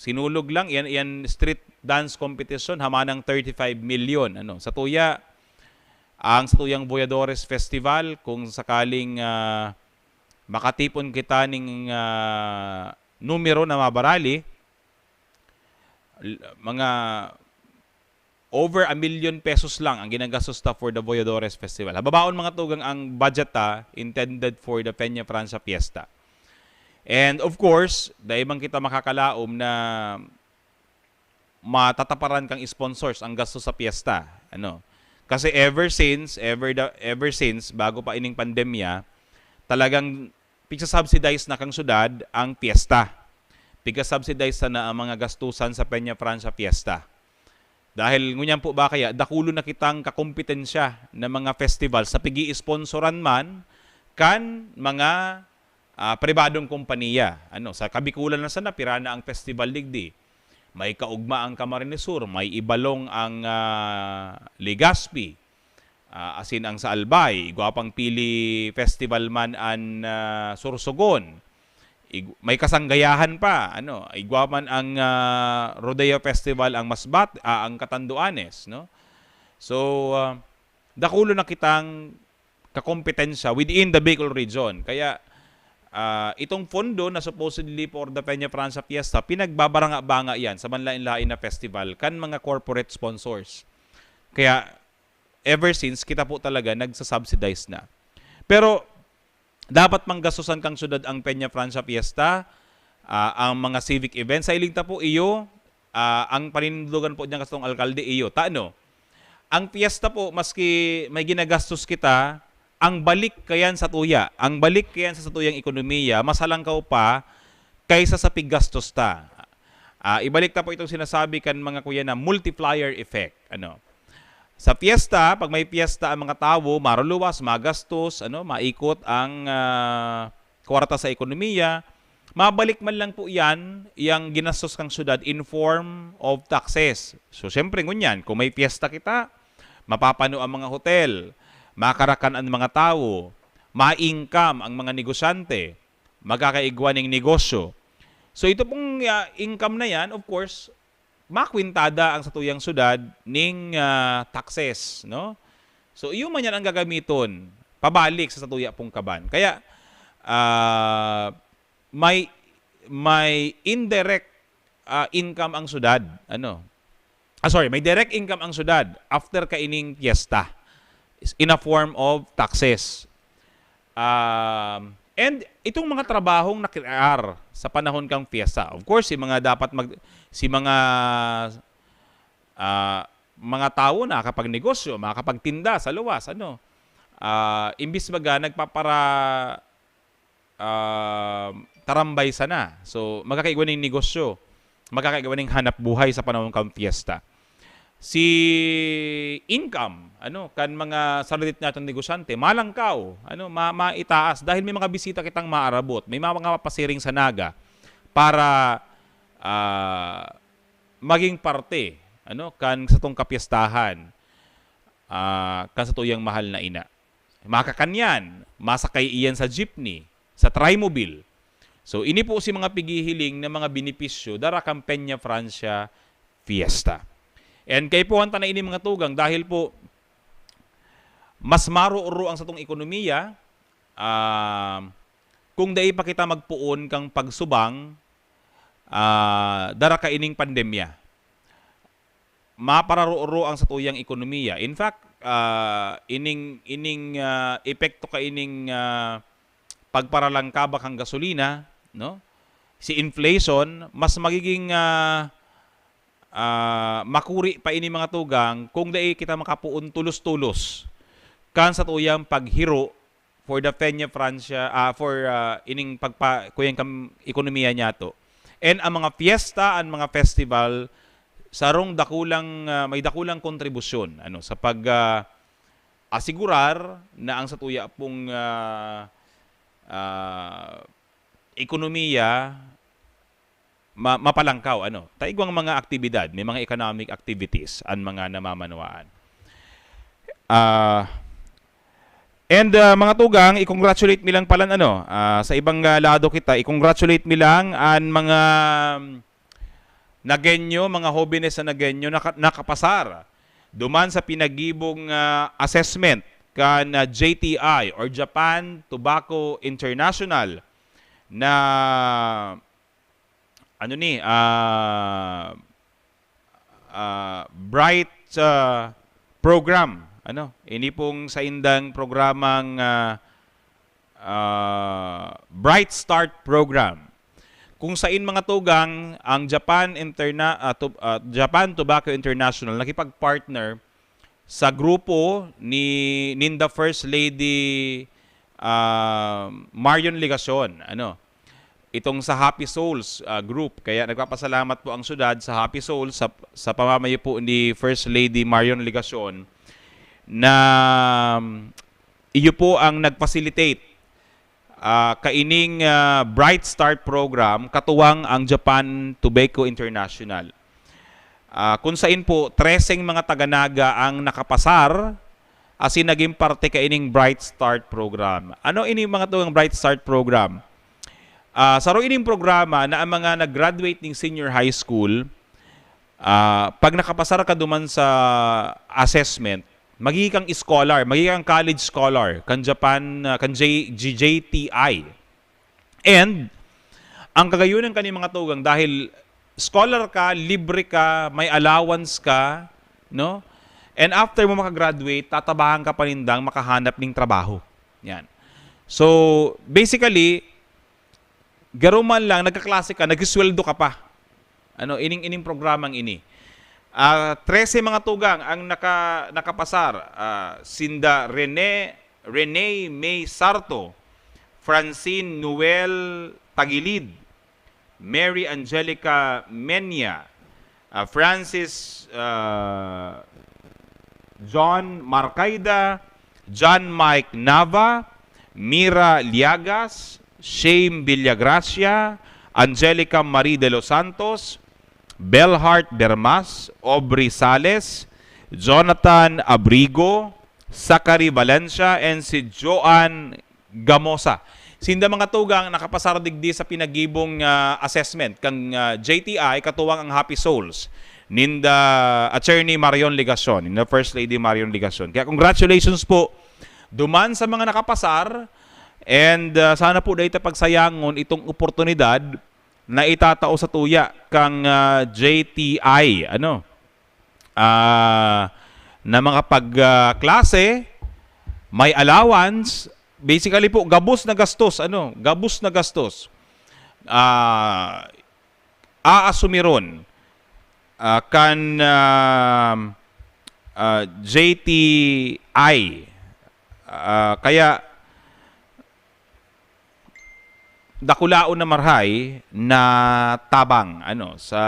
Sinulog lang, yan, yan street dance competition, hamanang thirty-five million, ano. Satuya, ang satuyang Voyadores Festival, kung sakaling, ah, makatipon kita ning, ah, numero na mabarali, l-, mga over a million pesos lang ang ginagastos ta for the Voyadores Festival. Hababaon, mga tugang, ang budget ta intended for the Peña Francia Fiesta. And of course, dai man kita makakalaom na matataparan kang sponsors ang gasto sa piyesta. Ano? Kasi ever since, ever the, ever since, bago pa ining pandemya, talagang pigsasubsidize na kang syudad ang piyesta. Pigsasubsidize na ang mga gastusan sa Peña Francia Fiesta. Dahil ngunyan po ba kaya, dakulo na kitang kakompetensya na mga festival sa pigi-sponsoran man, kan mga, ah, pribadong kompanya. Ano, sa Kabikulan na sana, pira na ang festival digdi. May kaugma ang Camarines Sur, may Ibalong ang, ah, Legazpi, ah, asin ang sa Albay, igwa pang Pili Festival man an, ah, Sorsogon. Ig-, may Kasanggayahan pa, ano, igwa man ang, ah, Rodeo Festival ang Masbat-, ah, ang Catanduanes, no? So, ah, dakulo na kitang kakompetensya within the Bicol region. Kaya, ah, itong pondo na supposedly for the Peña Francia Fiesta, pinagbabaranga-banga yan sa manlain-lain na festival kan mga corporate sponsors. Kaya, ever since, kita po talaga nagsasubsidize na. Pero, dapat manggastosan kang syudad ang Peña Francia Fiesta, ah, ang mga civic events. Sa iling ta po, iyo, ah, ang paninindogan po diyan, gastong alkalde, iyo. Tano? Ang fiesta po, maski may ginagastos kita, ang balik kayan sa tuya, ang balik kayan sa satuyang ekonomiya, mas halangkaw pa kaysa sa piggastos ta. Ah, ibalik ta po itong sinasabi kan mga kuya na multiplier effect. Ano? Sa fiesta, pag may fiesta ang mga tawo, maruluwas, magastos, ano, maikot ang, ah, kwarta sa ekonomiya, mabalik man lang po yan, yang ginastos kang syudad in form of taxes. So, siyempre, ngunyan, kung may fiesta kita, mapapano ang mga hotel, makarakan ang mga tawo, ma-income ang mga negosyante, magkakaigwa ning negosyo. So, ito pong, ah, income na yan, of course, makwintada ang satuyang syudad ning, ah, taxes, no? So, iyo man yan ang gagamiton pabalik sa satuya pong kaban. Kaya, ah, may, may indirect, ah, income ang syudad. Ano? Ah, sorry, may direct income ang syudad after kaining fiesta in a form of taxes. Um, and itong mga trabahong nakrear sa panahon kang fiesta, of course, si mga dapat mag-, si mga, ah, mga tawo na makapagnegosyo, makakapagtinda sa luwas, ano, ah, imbis baga nagpapara-, ah, tarambay sana. So, magkakaigwa ning negosyo, magkakaigwa ning hanap buhay sa panahon kang fiesta. Si income, ano, kan mga saralit natong negosyante, malangkaw, ano, ma-, maitaas dahil may mga bisita kitang maarabot, may mga, mga pasiring sa Naga para, ah, maging parte, ano, kan satong kapyestahan, ah, kan satuyang mahal na ina. Makakan iyan, masakay iyan sa jeepney, sa trimobile. So, ini po si mga pighihiling na mga benepisyo dara kan Peña Francia Fiesta. And kaipuhan ta na ini, mga tugang, dahil po mas maroro ang satong ekonomiya, ah, kung dai pa kita magpoon kang pagsubang, ah, dara kaining pandemya. Mapararoro ang satuyang ekonomiya. In fact, ah, ining, ining, ah, epekto kaining, ah, pagparalangkaba kan gasolina, no? Si inflation, mas magiging, ah, ah, makuri pa ini, mga tugang, kung dai kita makapoon tolos-tolos kan satuyang paghiro for the Peña Francia, ah, for, ah, ining pagpa-, kuyang kam-, ekonomiya niyato. And ang mga fiesta, ang mga festival, sarong dakulang, ah, may dakulang kontribusyon, ano, sa pag, ah, asigurar na ang satuya pong, ah, ah, ekonomiya ma-, mapalangkaw, ano. Ta igwang mga aktibidad, may mga economic activities an mga namamanwaan. Ah, and, ah, mga tugang, i-congratulate mi lang palan, ano, ah, sa ibang, ah, lado kita, i-congratulate mi lang an mga, um, Nagueño, mga hobenes na Nagueño, naka-, nakapasar duman sa pinagibong, ah, assessment kan, ah, J T I or Japan Tobacco International na ano ni, ah, ah, Bright, ah, Program. Ano, ini pong saindang programang, ah, ah, Bright Start Program. Kung sain, mga tugang, ang Japan Interna-, ah, to-, ah, Japan Tobacco International nakipag-partner sa grupo ni, ninda First Lady, ah, Marion Legacion, ano, itong sa Happy Souls, ah, group. Kaya nagpapasalamat po ang syudad sa Happy Souls sa, sa pamamayo po ni First Lady Marion Legacion na, um, iyo po ang nag-facilitate ah, kaining, ah, Bright Start Program katuwang ang Japan Tobacco International. Ah, kun sain po, treseng mga taga-Naga ang nakapasar asin naging parte kaining Bright Start Program. Ano ini, mga tugang, Bright Start Program? Ah, saro ining programa na ang mga nag-graduate ning senior high school, ah, pag nakapasar ka duman sa assessment, magiging kang scholar, magiging kang college scholar kan Japan, ah, kan J-, J-, J T I. And ang kagayonan kani, mga tugang, dahil scholar ka, libre ka, may allowance ka, no? And after mo makagraduate, tatabangan ka pa nindang makahanap ning trabaho. Yan. So, basically, garo man lang, nagkaklase ka, nagsisweldo ka pa. Ano, ining, ining programang ini. Ah, trese, mga tugang, ang naka-, nakapasar. Ah, sinda Rene, Rene May Sarto, Francine Noel Tagilid, Mary Angelica Menia, ah, Francis, ah, John Marcaida, John Mike Nava, Mira Liagas, Shame Villagracia, Angelica Marie de los Santos, Belhart Dermas, Aubrey Sales, Jonathan Abrigo, Zachary Valencia, and si Joan Gamosa. Sinda, mga tugang, nakapasar digdi sa pinagibong, ah, assessment kan, ah, J T I, katuwang ang Happy Souls, ninda Attorney Marion Legacion, ninda First Lady Marion Legacion. Kaya congratulations po duman sa mga nakapasar, and, ah, sana po dai ta pagsayangon itong oportunidad na itatao sa tuya kang, ah, J T I, ano? Ah, na makapag, ah, klase, may allowance, basically po, gabos na gastos, ano, gabos na gastos. Ah, aasumiron, ah, kan, ah, ah, J T I. Ah, kaya, dakulaon na marahay na tabang, ano, sa,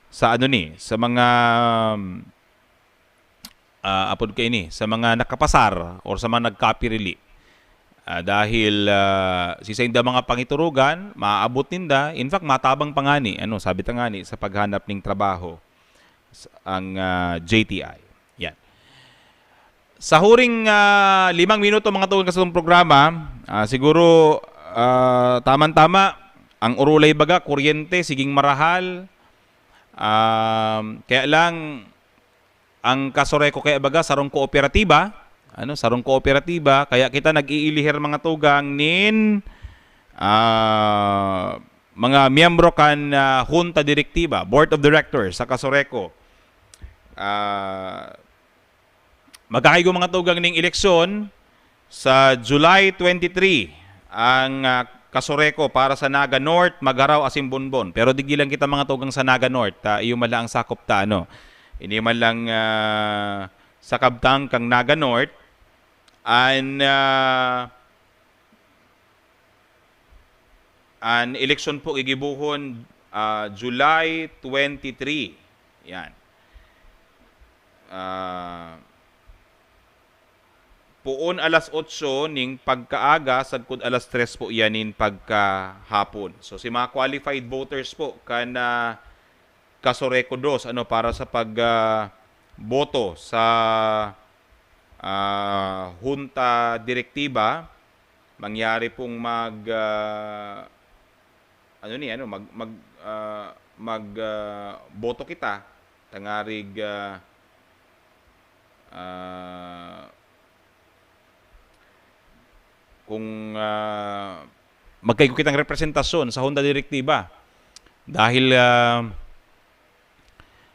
sa ano ni, sa mga, ah, apod kaini, sa mga nakapasar or sa mga nagkapirili. Ah, dahil, ah, si sainda mga pangiturugan, maaabot ninda, in fact, matabang pa ngani, ano, sabi ta ngani, sa paghanap ning trabaho, s-, ang, ah, J T I. Yan. Sa huring, ah, limang minuto, mga tugang, sa atong programa, ah, siguro, ah, tamang-tama, ang urulay baga, kuryente, siging marahal. Um, kaya lang, ang Kasoreco kaya baga, sarong kooperatiba, ano, sarong kooperatiba, kaya kita nag-iilihir, mga tugang, nin, ah, mga miyembro kan, ah, Junta Direktiba, Board of Directors sa Kasoreco. Ah, magkakaigo, mga tugang, ning eleksyon sa July twenty-three ang, ah, Kasoreco para sa Naga North, Magarao asin Bonbon. Pero digdi lang kita, mga tugang, sa Naga North, ta iyo man lang ang sakop ta, ano. Ini man lang, ah, sa kabtang kang Naga North. An, ah, an eleksyon po gigibohon, ah, July twenty-three. Yan. Ah, poon alas otso ning pagkaaga, sagkod alas tres po iyan nin pagkahapon. So, si mga qualified voters po kan, ah, Kasoreco dos, ano, para sa pag, ah, boto sa, ah, Junta Direktiba, mangyari pong mag, ah, ano ni, ano, mag, mag, ah, mag, ah, boto kita, tangarig, ah, ah, kung, ah, magkaigo kitang representasyon sa Junta Direktiba. Dahil, ah,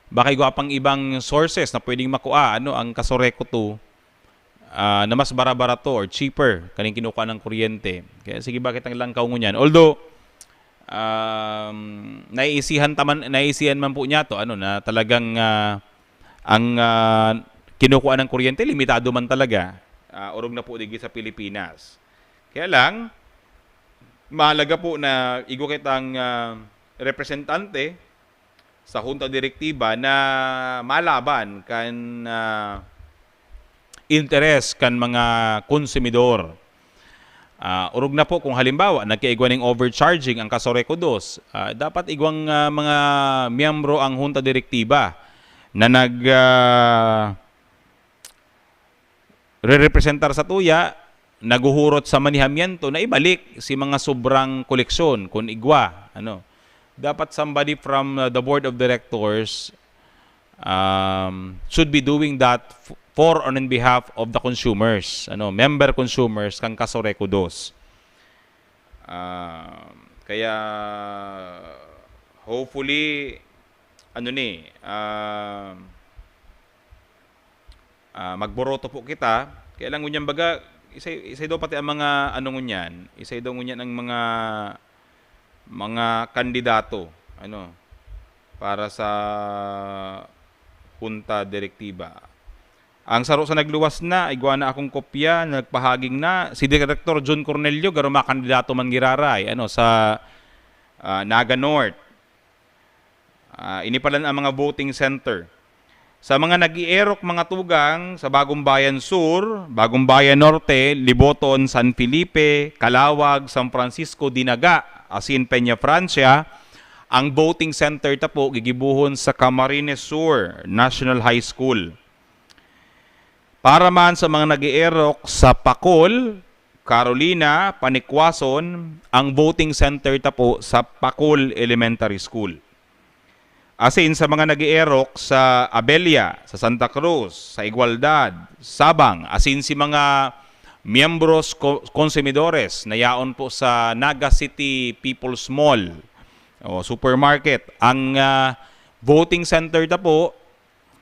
baka igwa pang ibang sources na pwedeng makua, ano, ang Kasoreco two, ah, na mas bara-barato or cheaper kaning kinukua ng kuryente. Kaya sige, bakit ang langkaw ngunyan? Although, um, naiisihan taman, naiisihan man po niya to, ano, na talagang, ah, ang, ah, kinukua ng kuryente, limitado man talaga. Ah, orog na po digdi sa Pilipinas. Kaya lang, mahalaga po na igwa kitang, ah, representante sa Junta Direktiba na malaban kan, ah, interes kan mga konsumidor. Ah, orog na po kung halimbawa, nagkaigwa ning overcharging ang Casureco Dos. Ah, dapat igwang, ah, mga miyembro ang Junta Direktiba na nag, ah, rerepresentar sa tuya, naghuhurot sa manihamiento na ibalik si mga sobrang koleksyon, kun igwa, ano. Dapat somebody from, uh, the board of directors, um, should be doing that f-, for and on behalf of the consumers, ano, member consumers kan Casureco Dos. Um, kaya, hopefully, ano ni, um, ah, magboroto po kita. Kaya lang ngunyan baga, isa, isa daw pati ang mga ano ngunyan, isa daw ngunyan ang mga, mga kandidato, ano, para sa Junta Direktiba. Ang saro sa nagluwas na, igwa na akong kopya, nagpahaging na. Si Director John Cornelio, garo makandidato man giraray, ano, sa, ah, Naga North. Ah, ini pala ang mga voting center. Sa mga nag-ierok mga tugang sa Bagong Bayan Sur, Bagong Bayan Norte, Liboton, San Felipe, Calawag, San Francisco, Dinaga, asin Peña Francia, ang voting center ta po gigibohon sa Camarines Sur National High School. Para man sa mga nag-ierok sa Pacol, Carolina, Panikwason, ang voting center ta po sa Pacol Elementary School. Asin sa mga nag-ierok sa Abella, sa Santa Cruz, sa Igualdad, Sabang, asin si mga miyembros ko-, konsumidores na yaon po sa Naga City People's Mall o supermarket. Ang, ah, voting center ta po,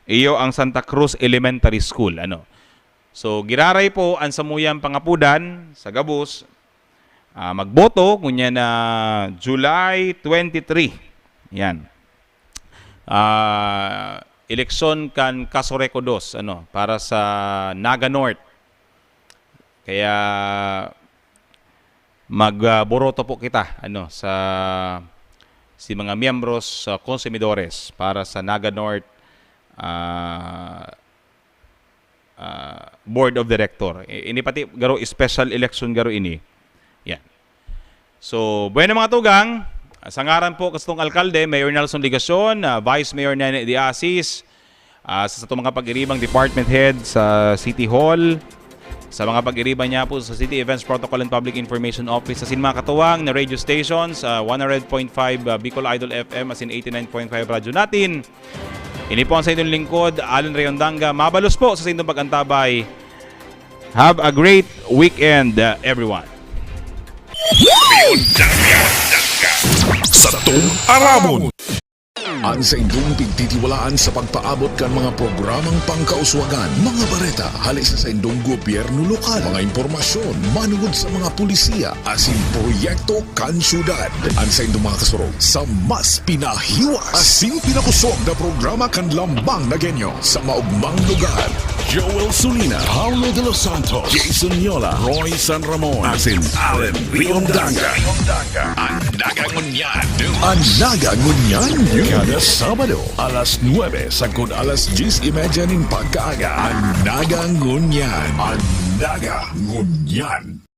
iyo ang Santa Cruz Elementary School, ano. So, giraray po ang samuyang pangapudan sa gabos, ah, magboto, ngunyan na July twenty-three. Yan. Ah, eleksyon kan Casureco Dos, ano, para sa Naga North. Kaya mag, ah, boroto po kita, ano, sa, si mga miyembros, sa konsumidores para sa Naga North, ah, ah, Board of Director. I-, ini pati garo special election garo ini. Yan. So, bueno, mga tugang, sa ngaran po kastong alkalde, Mayor Nelson Legacion, ah, Vice Mayor Nene de Asis, ah, sa satong mga pag-iribang department head sa City Hall, sa mga pag-iriba niya po sa City Events Protocol and Public Information Office, asin mga katuwang na radio stations, ah, one hundred point five, ah, Bicol Idol F M, asin eighty-nine point five Radyo Natin. Ini po ang sa inyong lingkod, Allen Rayondanga. Mabalos po sa inyong pag-antabay. Have a great weekend, ah, everyone. Sa Tong Aramon. An saindong pigtitiwalaan sa pagpaabot kan mga programang pangkauswagan, mga bareta hale sa saindong gobyerno lokal, mga impormasyon manungod sa mga pulisiya asin proyekto kan syudad. An saindong mga kasurog sa mas pinahiwas asin pinakusog na programa kan Lambang na Genyo sa maugmang lugar. Joel Sulina, Paulo de los Santos, Jason Yola, Roy San Ramon, asin Allen Riondanga. An Naga Ngunyan. An Naga Ngunyan. Kada Sabado, alas nuebe sagkod alas dyes y media nin pagkaaga. An Naga Ngunyan. An Naga Ngunyan.